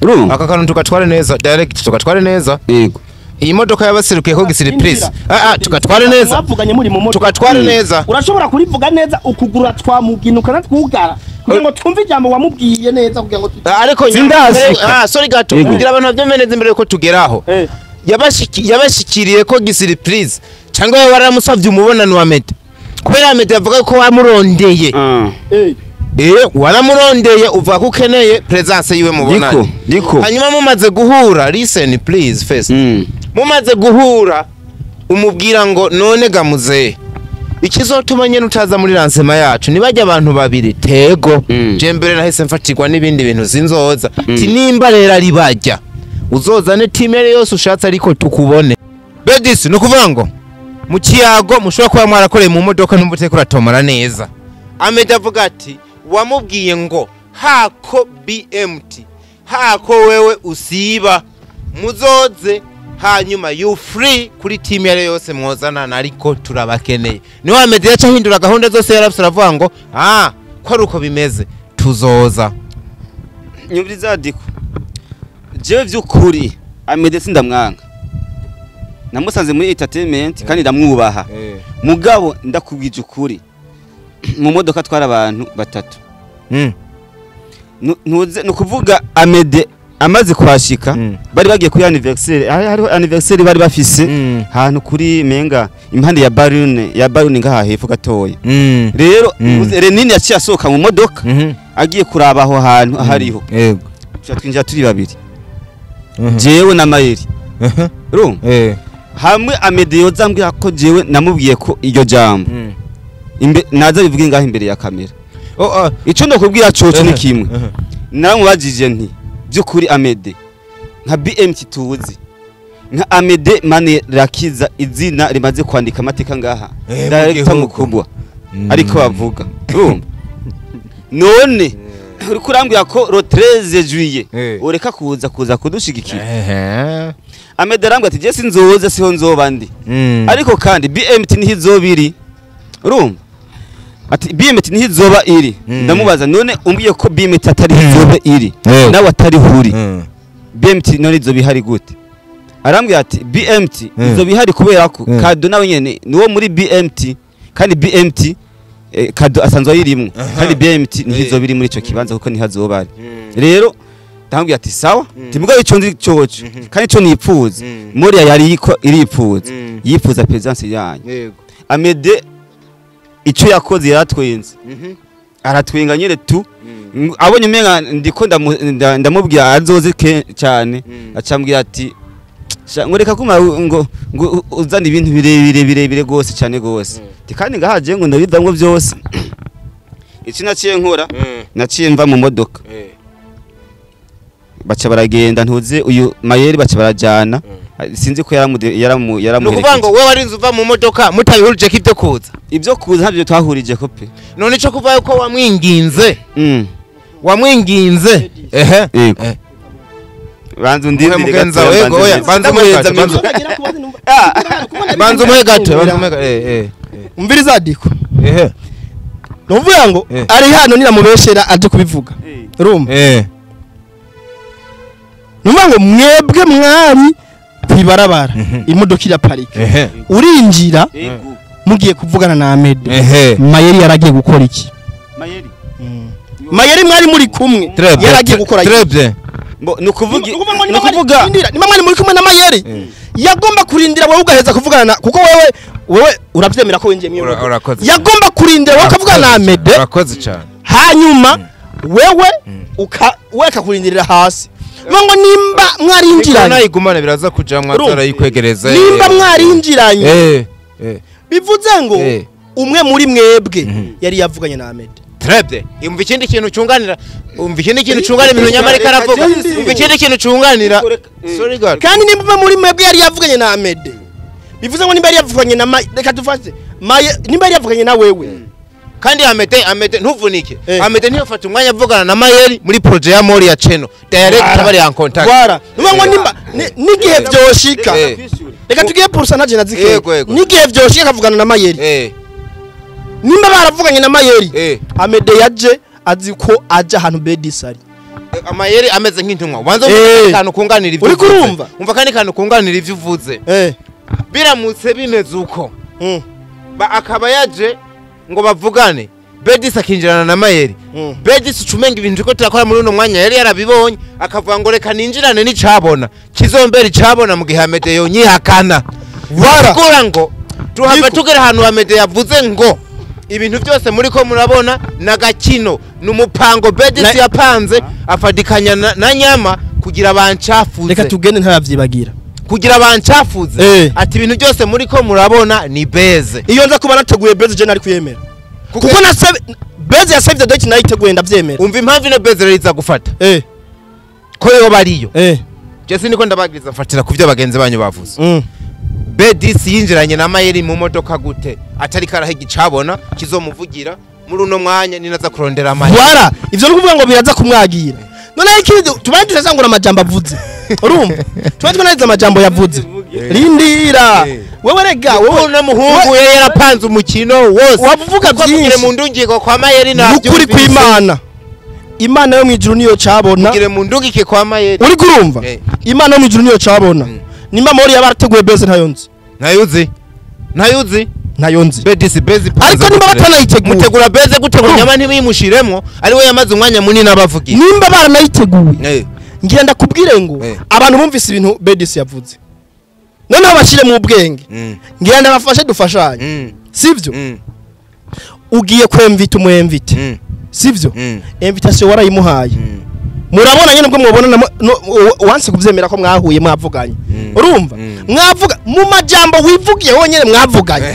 Urumva? Aka kantu tukatware neza direct, tukatware neza. Yego. Iyi modoka yabaserukiye ko gisiriprise. Tukatware neza. Mwavuganye muri mu modoka. Tukatware neza. Urashobora kurivuga neza ukugura twamuginuka natwugara kugira ngo twumve ijambo wamubwiye neza kugira ngo ariko sorry gato kugira abantu babyemere imbere ko tugeraho. Yabashikiriye ko gisiriprise cyangwa waramusavye umubonano wa Mede. Kubera Mede avuga ko wamurondeye. Waramurondeye uvuga ko ukeneye presence yiwe mubonano. Diko. Hanyuma mumaze guhura, listen please first. Mumaze guhura umubwira ngo none gamuze ikizotuma nyene utaza muri lancement yacu nibajya abantu babiri tego. Je mbere nahise mfatirwa n'ibindi bintu sinzoza. Ti nimba rero ari bajya uzozane team yose ushatse ariko tukubone. Bedis nukuvuga ngo mu kiyago mushobora kuba mwarakoreye mu modoka numva uratomora neza. Amede avuga ati wamubwiye ngo hako BMT hako wewe usiba muzoze hanyuma you free kuri team yare yose mwozana ariko turabakeneye. Niho Amede yaca hindura gahunda zose yarafise aravuga ngo ko ari uko bimeze tuzoza. Nyumviriza diko jewe vy'ukuri Amede sindamwanga, namusanze muri entertainment kandi ndamwubaha. Mugabo ndakubwije ukuri mu modoka twara abantu batatu. Ntuze nukuvuga Amede amaze kwashika bari bagiye kuri anniversaire, hariho anniversaire bari bafise hantu kuri menga impande ya Barune ngaha hepfo gatoya. Rero Renini yaciye asohoka mu modoka agiye kuraba aho hantu hariho. Yego. Twinjira turi babiri. Jewe na Mayeri. Urumva? Hamwe Amede yoza ambwira ko jewe namubwiye ko iryo jambo. Naza bivuge ngaho imbere ya kamera. Ico ndakubwira coco ni kimwe. Naramubajije nti by'ukuri Amede nka BMT tuzi nka Amede Manirakiza izina rimaze kwandika amateka ngaha director mukubwa ariko bavuga. Urumva? None uri kurambwira ko le 13 juillet ureka kuza kudushigikira. Amede arambwira ati je sinzoza siho nzoba ndi. Ariko kandi BMT ntizobiri. Urumva? Ati BMT ntizoba iri. Ndamubaza none umbwiye ko BMT atari izoba iri nawe atari huri, BMT none izoba ihari gute? Arambwira ati BMT izoba ihari kubera ko Kado nawe nyene niwo muri BMT, kandi BMT Kado asanzwe ayirimwo, kandi BMT ntizoba iri muri ico kibanza kuko ntihazoba ari. Rero ndamubwira ati sawa, timugabe ico nzi coco kandi ico nipfuza. Moria yari iripfuza, yifuza presence yanyu. Amede ico yakoze yaratwenze, aratwenga nyere tu. Abonye umenga ndiko ndamubwira azoze cyane, acambwira ati ngo reka kuma ngo uzana ibintu birebire birebire gose cyane gose, kandi ngahaje ngo ndabivamwo byose. Iki naciye nkora, naciye mva mu modoka, baca baragenda ntuze uyu Mayeri, baca barajana, sinzi ko yaramuherekeje. Nukuvuga ngo wewe warinze uva mu modoka mutabihurije ko ibyo kuza, ibyo kuza ntabyo twahurije ko pe. None ico kuva yuko wamwinginze, wamwinginze ehe banza undindire gato, oya banza banza umuhe gato, banza umuhe umviriza Diko. Ehe nuvuga ngo ari hano niramubeshera aje kubivuga, urumva? Nuvuga ngo mwebwe mwari kwibarabara, imodoka iraparika, urinjira mugiye kuvugana na Amede. Mayeri yaragiye gukora iki? Mayeri mwari muri kumwe, yaragiye gukora iki? Nukuvuga nimba mwari muri kumwe na Mayeri, yagomba kurindira wewe ugaheza kuvugana na, kuko wewe uravyemera ko winjiye mwiyo, yagomba kurindira wewe ukavugana na Amede. Urakoze cyane. Hanyuma wewe ukakurindirira hasi. Ngo nimba mwarinjiranye nayigumana biraza kuja mwatara yikwegereza, nimba mwarinjiranye bivuze ngo umwe muri mwebwe yari yavuganye na Amede. Très bien. Umva ikindi kintu cyunganira, umva ikindi kintu cyunganira ibintu Nyamarika aravuga, umva ikindi kintu cyunganira. Sorry God. Kandi nimba umwe muri mwebwe yari yavuganye na Amede, bivuze ngo nimba yari yavuganye na reka dufate nimba yari yavuganye na wewe. Kandi Amede ntuvunike. Amede ntiyofata umwanya avugana na Mayeri muri projet ya Moria Channel. Direct bari en contact. Gwara. Nuvuga ngo nimba nigihe vyoshika. Reka tugiye pourcentage na zike. Nigihe vyoshika akavugana na Mayeri. Nimba baravuganye na Mayeri, Amede yaje azi ko aje ahantu Bedis ari. Amayeri ameze nk'intumwa. Ubanza kantu kunganira ivyo. Uri kurumva? Umva kandi kantu kunganira ivyo uvuze. Biramutse bimeze uko. Akaba yaje ngo bavugane, Bedis akinjirana na Mayeri. Bedis ucumenga ibintu ko turakora muri uno mwanya yari yarabibonye, akavuga ngo reka ninjirane n'icabona kizombera icabona mu gihe Amede yonyihakana. Barakora ngo tuhava tugera ahantu Amede yavuze ngo ibintu byose muri ko murabona nagakino numupango Bedis yapanze afadikanya na Nyama kugira bancafuze. Reka tugende ntaravyibagira kugira bancafuze. Ati ibintu byose muri ko murabona ni beze. Iyo nza kuba nateguye beze je nari kuyemera, kuko na beze ya save the date nayiteguye ndavyemera. Umva impamvu ino beze rero iza gufata ko yo bariyo. Je siniko ndabagiriza mfatira kuvyo bagenzi banyu bavuze. Bedis yinjiranye na Mayeri mu modoka gute atari karahe gicabona kizomuvugira muri uno mwanya ninaza kurondera Mayeri. Wara ivyo no kuvuga ngo biraza kumwagira. None ikindi tubaye dusangura amajambo avuze. Urumva? Tubaye twanariza amajambo yavuze. Rindira. Wewe rega wowe na muhungu yari yarapanze umukino wose. Wavuga byinshi mu ndungiko kwa Mayeri na ukuri kw'Imana. Imana yo mwijuru niyo cabona. Mugire mu ndungike kwa Mayeri. Uri kurumva? Imana yo mwijuru niyo cabona. Nimba Mori yabarateguye beze ntayonzi. Ntayuzi. Ntayuzi. Ntayonzi. Bedis beze. Ariko nimba batanayiteguye. Mutegura beze gute ngo Nyama ntibimushiremo ari we yamaze umwanya munini abavugira. Nimba baranayiteguye. Ngira ndakubwire ngo abantu bumvise ibintu Bedis yavuze. Noneho bashire mu bwenge. Ngira ndabafashe dufashanye. Sivyo? Ugiye kwemvita umwemvite. Sivyo? Invitation warayimuhaye. Murabona nyene ubwo mwobona wanse kuvyemera ko mwahuye mwavuganye. Urumva? Mwavuga mu majambo wivugiye wonyene mwavuganye.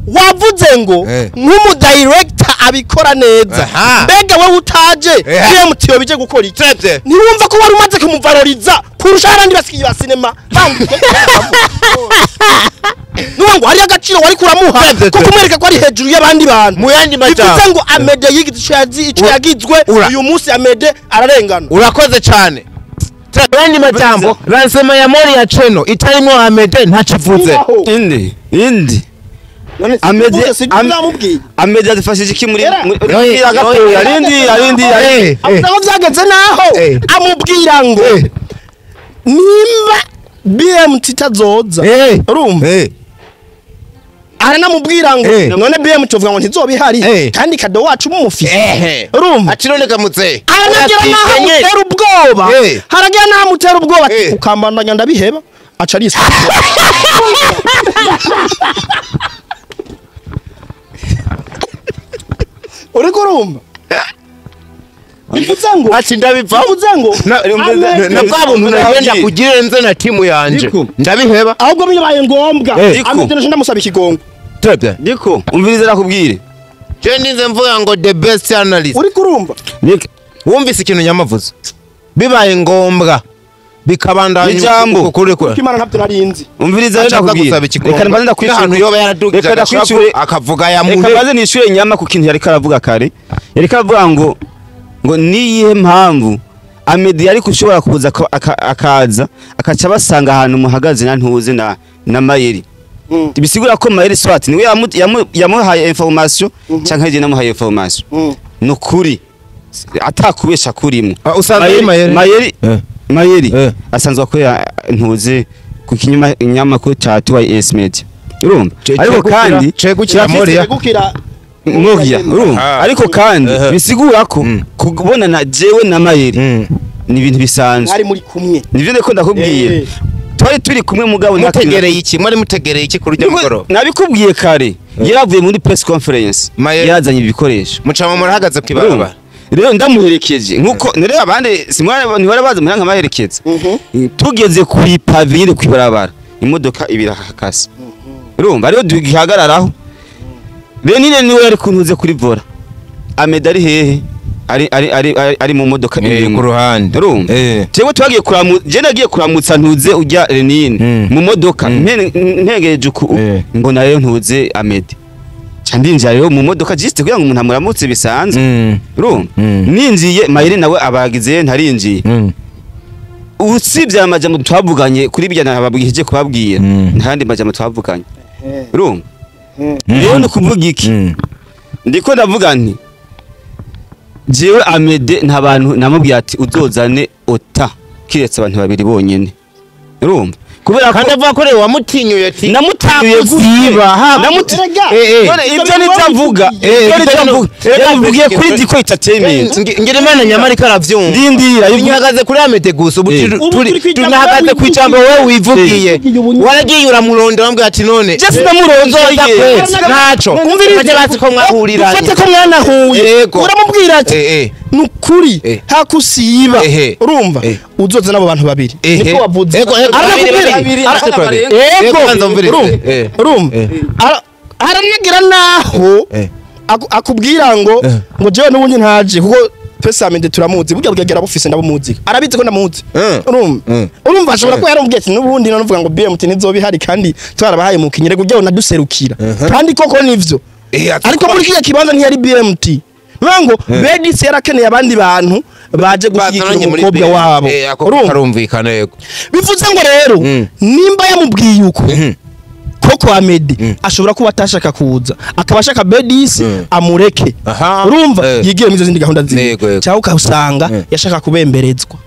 Wavuze ngo nk'umu director abikora neza. Mbega wewe utaje BMT bije gukora iki? Ntiwumva ko wari umaze kumuvaloriza kurusha abandi basikiye ba cinema bandi. Nuwa ngo hari agaciro wari kuramuha ko kumwereka ko ari hejuru y'abandi bantu. Mu yandi majambo bivuze ngo Amede yigize ico yagizwe uyu munsi Amede ararengana. Urakoze cyane. Yandi majambo lancement ya Moria Channel itarimo Amede ntacivuze. Indi Amede adufashije iki muri arindi aho byageze naho amubwira ngo nimba BMT tazoza urumva aranamubwira ngo none BMT uvuga ngo ntizobihari kandi kado wacu mumufise urumva acinoneka mutse haragira naho amutera ubwoba haragira naho amutera ubwoba ukambandanya ndabiheba aca arisa uriko urumva bivuze ngo ati ndabipfa bivuze ngo na bwa buntu nagenda kugira nze na timu yanje ndabiheba ahubwo bibaye ngombwa Amede ndamusaba ikigongo tebye ndiko umviriza nakubwire je ninze mvuga ngo the best analyst uriko urumva wumvise ikintu nyamavuze bibaye ngombwa bikabandanya ijambo kimana ntabyo narinzi umviriza nakubwire reka mbanze ndakwishyura ahantu yoba yaradugije akavuga ya muntu reka mbanze nishyure nyama ku kintu yariko aravuga kare yariko aravuga ngo niyihe mpamvu Amede yari kushobora kuza akaza akaca basanga ahantu muhagaze na ntuze na Mayeri bisigura ko Mayeri swat niwe yamuhaye information canke je namuhaye information nukuri atakubesha kurimo usanzwe Mayeri Mayeri asanzwe akorera ntuze ku kinyuma inyamakuru ca 2S Media urumva ariko kandi cegukira Moria Moria urumva ariko kandi bisigura ko kubonana jewe na Mayeri ni ibintu bisanzwe ari muri kumwe nivyo ndiko ndakubwiye twari turi kumwe mugabo mutegereye iki mwari mutegereye iki kuri ryo mugoroba nabikubwiye kare yaravuye muri press conference yarazanye ibikoresho mucama murahagaze kwibarabara rero ndamuherekeje nkuko nere abandi simwana ntibara baza muranka maherekeza tugeze ku ipave nyine kwibarabara imodoka ibirahakase urumva rero dugihagararaho Renine niwe yari kuntuze kuri vola Amede ari hehe ari mu modoka iri ku ruhande urumva jewe twagiye kuramutsa je nagiye kuramutsa ntuze ujya Renine mu modoka ntegereje uku mbona rero ntuze Amede ndinjira rero mu modoka just kugira ngo umuntu amuramutse bisanzwe urumva ninjiye Mayeri nawe abagize ntarinjiye usibye amajambo twavuganye kuri bijya nababwije kubabwira ntandi majambo twavuganye urumva rero no kuvuga iki ndiko ndavuga nti jewe Amede nta bantu namubwiye ati uzozane ota kiretse abantu babiri bonyene urumva kubera kandi avuga ko rero wamutinyuye ati namutinyuye gusiba namutinyuye ibyo nivyo avuga yabivugiye kuri Diko Entertainment ngira Imana nyamarika aravyumva ndindira ihagaze kuri Amede gusa ubu tunahagaze ku ijambo wowe wivugiye waragiye uramurondera wambwira ati none je sinamurondoye ntaco umvirize bazi ko mwahuriranye ufate ko mwanahuye uramubwira ati nukuri hakusiba urumva uzoze nabo bantu babiri niko wavuze aranagira naho akubwira ngo jewe n'ubundi ntaje kuko twese Amede turamuzi burya bwegera bufise ndamuzi arabizi ko ndamuzi urumva ashobora kuba yaramubwiye ati n'ubundi navuga ngo BMT ntizobihari kandi twarabahaye mu kinyerego ujya unaduserukira kandi koko nivyo ariko muri kiriya kibanza ntiyari BMT ngo Bedis yarakeneye abandi bantu baje gushyigikira umukobwa wabo urumvikana yego bivuze ngo rero nimba yamubwiye uko koko Amede ashobora kuba atashaka kuza akaba ashaka Bedis amureke urumva yigiye mu zindi gahunda ziwe cyangwa ukasanga yashaka kubemberezwa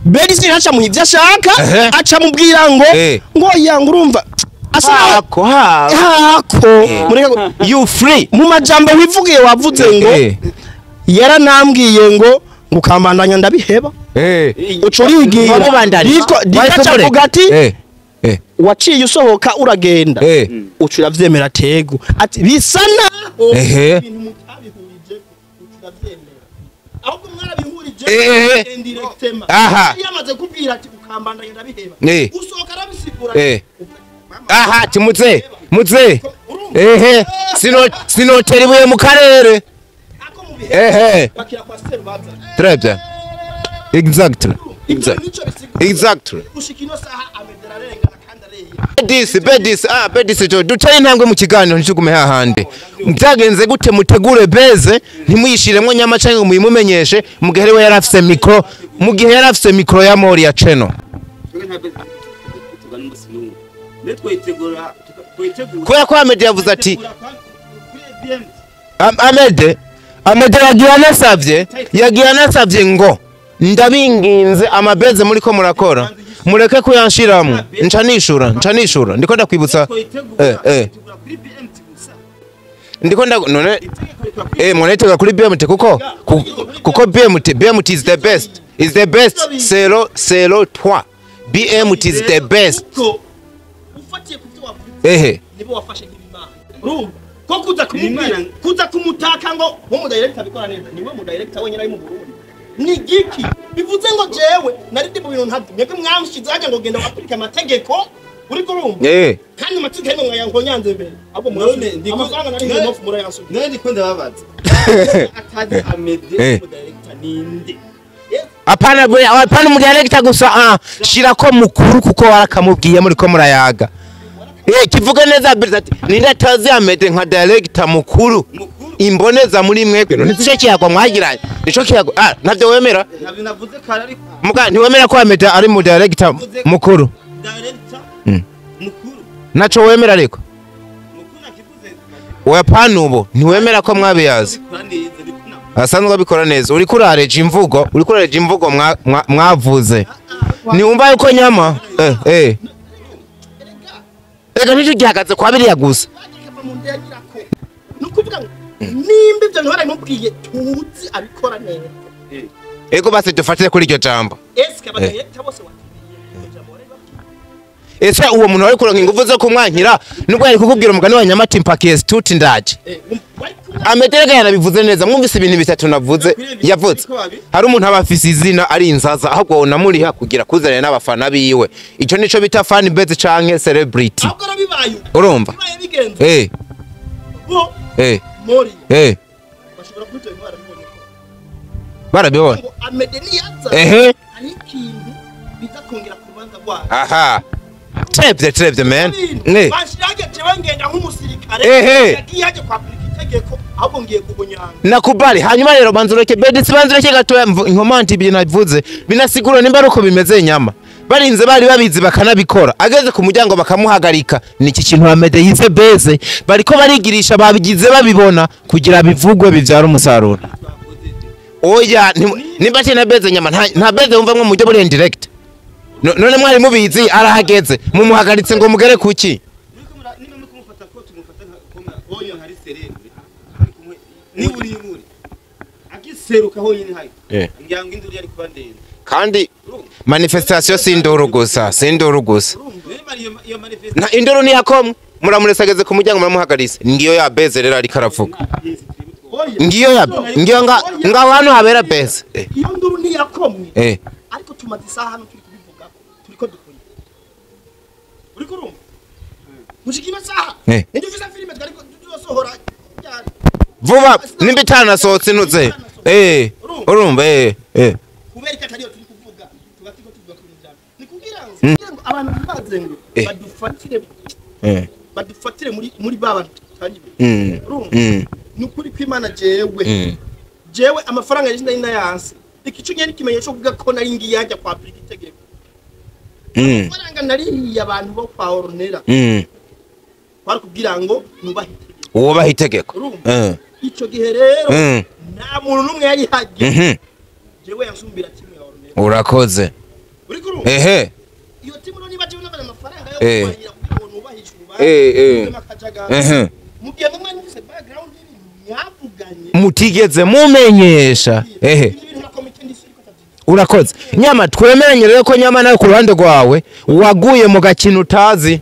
Bedis ntaca mu ivyo ashaka aca mubwira ngo yanga urumva hako hako mureka you free mu majambo wivugiye wavuze ngo yaranambwiye ngo ngukambandanya ndabiheba uco urigira diko ati waciye usohoka uragenda uco uravyemera tego ati bisa naho ibintu mutabihurije uco uravyemera ahubwo mwarabihurije indirectement yamaze kubwira ati ukambandanya ndabiheba usohoka arabisigura aha timutse mutse ehe sinotera ibuye mu karere ehe très bien exactly exactly Bedis Bedis jo ducaye intambwe mu kiganiro ntitugume hahande byagenze gute mutegure beze ntimuyishiremwo nyama canke muyimumenyeshe mu gihe we yarafise micro mu gihe yarafise micro ya Moria Channel twitegura Kubera ko Amede yavuze ati Amede yagiye anasavye ngo ndabinginze amabeze muri ko murakora mureke kuyanshiramo nca nishura ndiko ndakwibutsa ndiko none mwanetega kuri BMT kuko BMT is the best 003 BMT is the best. Ufatiye kuvyo wavuze nibo wafashe nk'imana urumva ko kuza kumubwira kuza kumutaka ngo wo mu director abikora neza niwe mu director wenyine ari mu Burundi ni giki bivuze ngo jewe nari ndi mu bintu ntabyo mwebwe mwamushize hajya ngo genda apurika amategeko uri kurumva kandi amategeko ngo mwayankonyanze mbere ahubwo murone amafaranga nari ngiye mofu murayansubiza none ndiko ndababaza atazi Amede mu director ninde? Apana mu director gusa shirako mukuru kuko warakamubwiye muri ko murayaga. Kivuga neza ati ninde atazi Amede nka director mukuru imboneza muri mwebwe none sico kiyago mwagiranye nico kiyago navyo wemera navyo navuze kare ariko muga ntiwemera ko Amede ari mu director mukuru director mukuru naco wemera ariko mukuru nakivuze oya pana ubu ntiwemera ko mwabiyazi asanzwe abikora neza uri kurareje imvugo mwavuze niwumva yuko nyama Ega nico gihagaze kwa biriya gusa nukuvuga nimba ivyo ntwara mubwiye tuzi abikora neza ego basi dufatire kuri iryo jambo eske abadirector bose watubwiye jambo ese uwo muntu wari kuronka ingufu zo kumwankira nubwo yari kukubwira umugani wa Nyamati mpakiye stuti ndaje Amederega yarabivuze neza mwumvise ibintu bitatu navuze yavuze hari umuntu aba afise izina ari inzaza ahubwo unamuriha kugira kuzanira n'abafana biwe ico nico bita fan base canke celebrity ahubwo rabibaye urumva bo mori bashobora kwita intwara bibonye ko barabibona Amede niyaza ari ikintu biza kongera kubanza rwayo aha trebye man ne bashirage tebangenda nk'umusirikare yagiye haje kwa itegeko ahubwo ngiye kugunyanga nakubali. Hanyuma rero banzureke bedisi banzureke gatoya inkomanti ibyo navuze binasigura nimba aruko bimeze nyama barinze bari babizi bakanabikora ageze ku muryango bakamuhagarika niki kintu Amede yize beze bariko barigirisha babigize babibona kugira bivugwe bivyara umusaruro. Oya nimba tena beze nyama nta beze wumva mwe mujye muri indirect none mwari mubizi arahageze mumuhagaritse ngo mugere kuki kandi manifestation sinduru gusa na induru ni yakomwe muramurese ku muryango muramuhagaritse ngiyo ya beze rero ariko aravuga ngiyo ya ngiyo nga hano habera beze iyo nduru ni yakomwe ariko tumaze isaha hano turi kubivuga turiko dukora uri kurumva mushikino saha ndi ufisa filime twariko tuzosohora vuba nimba itanasohotse ntuze urumva kubera ko atariyo turi kuvuga tugatiko tuvuga ku bintu ni kugira ngo abantu bibaze ngo badufatire muri baba tutari urumva ni ukuri kw'Imana jewe amafaranga yari nari nayanse ikico nyari kimenyesho cyo kuvuga ko nari ngiye hajya kwa Afrika itegeko amafaranga narihiye abantu bo kwa Ornella kwari kugira ngo nubahe ubahe itegeko ico gihe rero nta muntu numwe yari hagiye jewe yansumbira timu ya Ornella urakoze uri kurumva iyo timu niba jewe nabana amafaranga yo kubagira kugira ngo nubahishe urubanza mugiye mumwe nufise background mwavuganye mutigeze mumenyesha urakoze nyama twemeranye rero ko nyama nawe ku ruhande rwawe waguye mu gakino utazi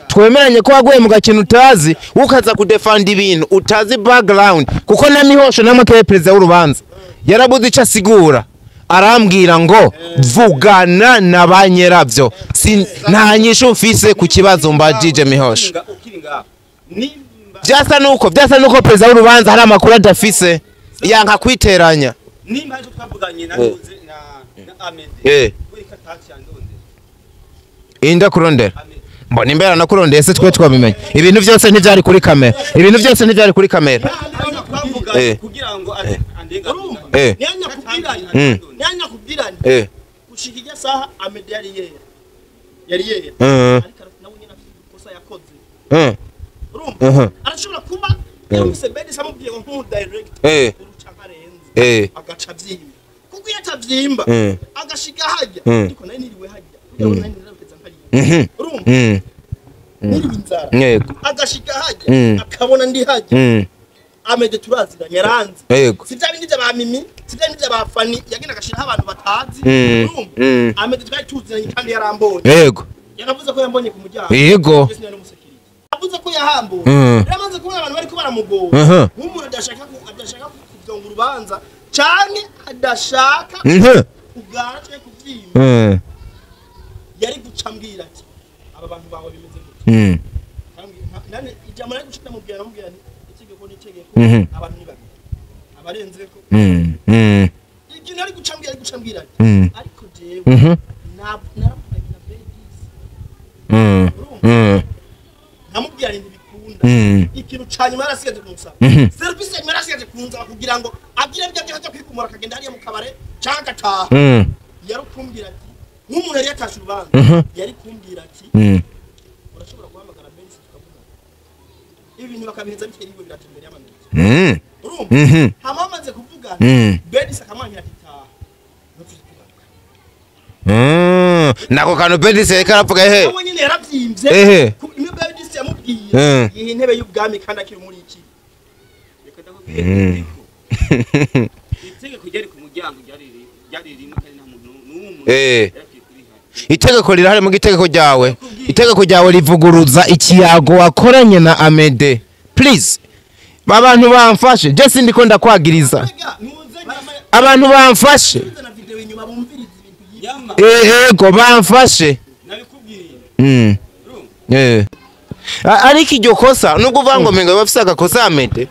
twemeranye ko waguye mu gakino utazi ukaza kudefanda ibintu utazi background kuko na Mihosho namwe ke perezida w'urubanza yarabuze ico asigura arambwira ngo vugana na banyeravyo nta nyishu mfise ku kibazo mbajije Mihosho vyasa nuko perezida w'urubanza hari amakuru adafise yanka kwiteranya nimba ariko twavuganye na na Amede kuri katati yandonde inda kurondera mbona imbera nakurondeye se twe twabimenye ibintu byose ntibyari kuri kamera kugira ngo andenga nyanya kubwiranye gushika irya saha Amede yari yera ariko nawe nyine Urumva arashobora kuba yumvise Bedis amubwiye ngo nk'umu director uruca nkarenze agaca avyimba, kuko iyo atavyimba agashiga hajya, ariko nari niriwe hajya, nari nirabuteza nkariye. Urumva niriwe inzara, agashiga hajya akabona ndi hajya. Amede turaziranye, yaranze. Si bya bindi bya Mimi, si bya bindi bya Fani yagenda agashiraho abantu batazi. Urumva Amede twari tuziranye kandi yarambonye. Yego. Yaravuze ko yambonye ku muryango. Yego. Avuze ko yahambonye. Yaramaze kubona abantu bariko baramugora. Nk'umuntu adashaka kuvyonga urubanza canke adashaka kugara canke kuvyimba. Yari guca ambwira ati aba bantu bawe bimeze gute. Nane ijambo nari guca ndamubwira nti itegeko ni itegeko, abantu ni babiri abarenzeko. Ikintu ari guca ambwira ati ariko jewe naravuganye na Bedis. Namubwira nti ntibikunda. Ikintu ca nyuma yarasigaje kunsaba. Service ya nyuma yarasigaje kunsaba kugira ngo agire bya byo kwikumura akagenda hariya mu kabare canke agataha. Yari kumbwira ati nk'umuntu yari yatashe urubanza, yari kumbwira ati urashobora guhamagara Bedis tukavugana. Ibi bintu bakabiheza biteye biratembera y'amanota. Urumva? Hama bamaze kuvugana, Bedis akamwangira ati taha. Nako kantu Bedis yariko aravuga ehe. Nawe nyene yaravyimbye. Imwe Bedis yamubwiye yiha intebe y'ubwami kandi akiri muri iki. Reka ndakubwira itegeko ryari ku muryango ryari rimwe kandi nta muntu n'umwe. Itegeko rirahari mu gitegeko ryawe. Itegeko ryawe rivuguruza ikiyago wakoranye na Amede. Please. Abantu bamfashe. Je sindiko ndakwagiriza. Abantu bamfashe. Ego bamfashe. Nabikubwiye. Ariko iryo kosa nubwo uvuga ngo mengo bafise agakosa Amede.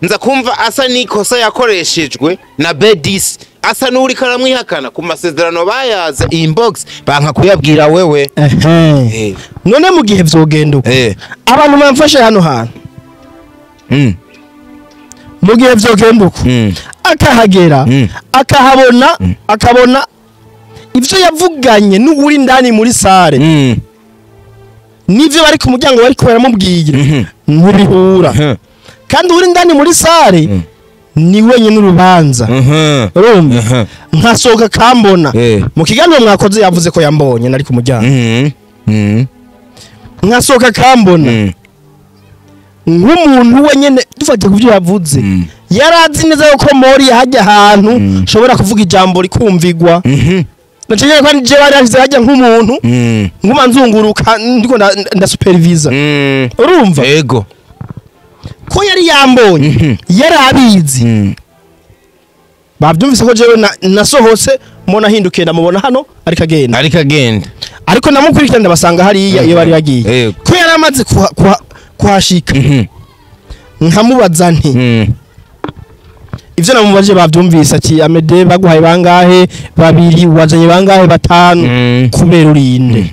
Nza kumva asa n'ikosa yakoreshejwe na Bedis, asa n'uri karamwihakana ku masezerano bayaze inbox banka kuyabwira wewe. None mu gihe vyogenda uko abantu bamfashe hano hantu, mu gihe vyogenda uko akahagera akahabona akabona ivyo yavuganye n'uri ndani muri sare nivyo bari ku muryango bari baramubwiye ntibihura. Kandi uri ndani muri sare ni wenyine urubanza. Urumva nkasohoka kambona mu kiganiro mwakoze yavuze ko yambonye nari ku muryango. Nkasohoka kambona nk'umuntu wenyine dufate ku byo yavuze, yarazi neza ko mori hajya ahantu nshobora kuvuga ijambo rikumvigwa. Nacenye ko nije bari hashize hajya nk'umuntu nguma nzunguruka ndiko ndasupervisa. Urumva? Yego. Ko yari yambonye yarabizi. Bavyumvise ko jewe nasohose mbona hindukiye ndamubona hano ariko agenda. Ariko namukurikira ndabasanga hariya iyo bari bagiye. Ko yaramaze kuhashika nkamubaza nti ivyo namubaje bavyumvise ati Amede baguhaye bangahe? Babiri. Wazanye bangahe? Batanu. Kubera urinde.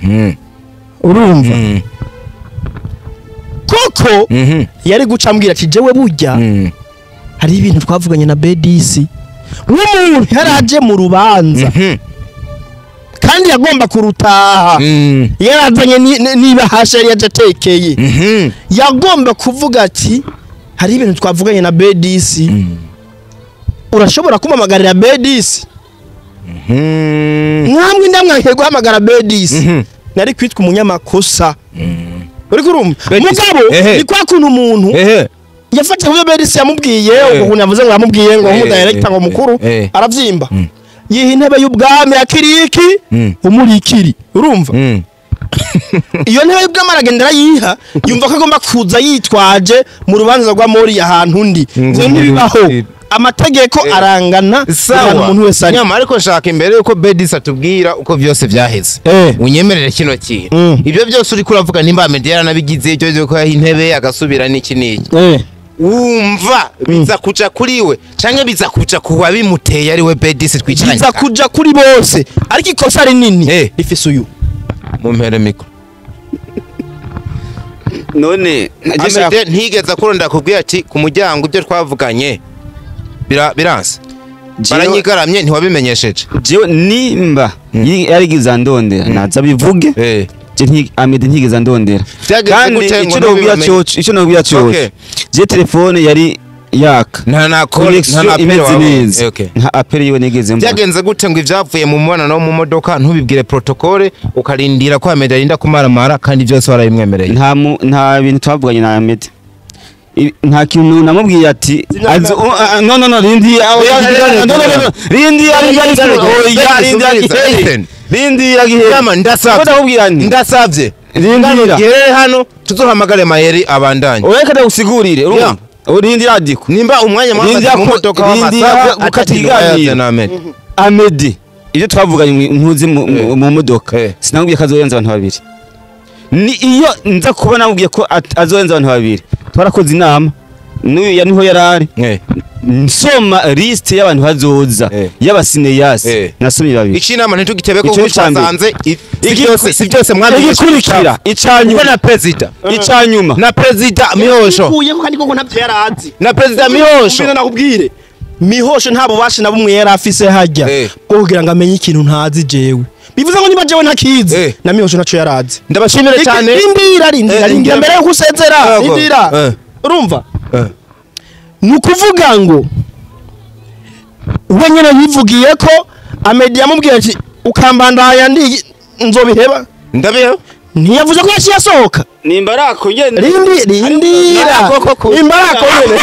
Urumva? Koko yari guca ambwira ati jewe burya hari ibintu twavuganye na Bedis, nk'umuntu yaraje mu rubanza kandi yagomba kurutaha, yarazanye niba hasha yari yajatekeye, yagomba kuvuga ati hari ibintu twavuganye na Bedis, urashobora kumamagarira Bedis? Mwamwe ndamwankiye guhamagara Bedis, nari kwitwa umunyamakosa. Uri kurumva? Mugabo ni kwa kuntu umuntu yafata kubyo Bedis yamubwiye, ukuntu yavuze ngo yamubwiye ngo nk'umu director ngo mukuru aravyimba, yiha intebe y'ubwami akiriki umurikiri. Urumva? Iyo ntebe y'ubwami aragenda arayiha, yumva ko agomba kuza yitwaje mu rubanza rwa Mori ahantu undi. Ivyo ntibibaho. Amategeko arangana umuntu wese ari. Nyama ariko nshaka imbere yuko Bedis atubwira uko byose vyaheze. Unyemerere kino kintu. Ibyo byose uri kuravuga nimba Amede yaranabigize ibyo byo ko intebe agasubira n'iki n'iki. Wumva biza kuja kuri we canke biza kuja kuwa bimuteye ari we Bedis twicaranye. Biza kuja kuri bose ariko ikosa rinini rifise uyu. Mumpere mikro. None Amede ntigeze kurondera kubwira ati ku muryango ibyo twavuganye biranse. Baranyigaramye ntiwabimenyesheje. Jewe nimba yarigize andondera naza bivuge. Je Amede ntigeze ndondera. Kandi icyo nobwira cyoco, icyo nobwira cyoco, je telefone yari yaka nta call, nta appel neza, nta appel yiwe nigeze mbona. Byagenze gute ngo ivyavuye mu mubonano wo mu modoka ntubibwire protocole, ukarindira ko Amede arinda kumaramara kandi byose warabimwemereye? Nta bintu twavuganye na Amede, nta kintu namubwiye ati no no no rindi rindi rindi rindi. Ndasavye ndasavye rindira gerere hano tuzohamagare Mayeri abandanye. Ureka ndagusigurire, urumva urindira adiko nimba umwanya mwamaze mu modoka w'amasaha ukatiganira na Amede. Amede ibyo twavuganye ntuzi mu modoka sinamubwiye ko azorenza abantu babiri. Ni iyo nza kuba namubwiye ko azorenza abantu babiri, twarakoze inama n'uyu niho yarari, nsoma liste y'abantu bazoza y'abasineyasi, nasomye babiri. Iki nama ntitugitebe ko twasanze byose si byose mwamenye. Icanyuma na president, icanyuma na president Mihosho ukuye ko kandi koko ntavyo yarazi na president Mihosho. Mbino nakubwire Mihosho nta bubasha na bumwe yari afise hajya bwo kugira ngo amenye ikintu ntazi jewe. Bivuze ngo niba jewe ntakizi na Mihosho naco yarazi. Ndabashimire cyane. Rindira rindira rindira mbere yo kusezera, rindira. Urumva? Nukuvuga ngo we nyene yivugiye ko Amede yamubwiye ati ukambandanya ndi nzobiheba. Ndabiheba. Ntiyavuze ko yaciye asohoka. Nimba arako nyene. Rindi rindira. Nimba arako nyene.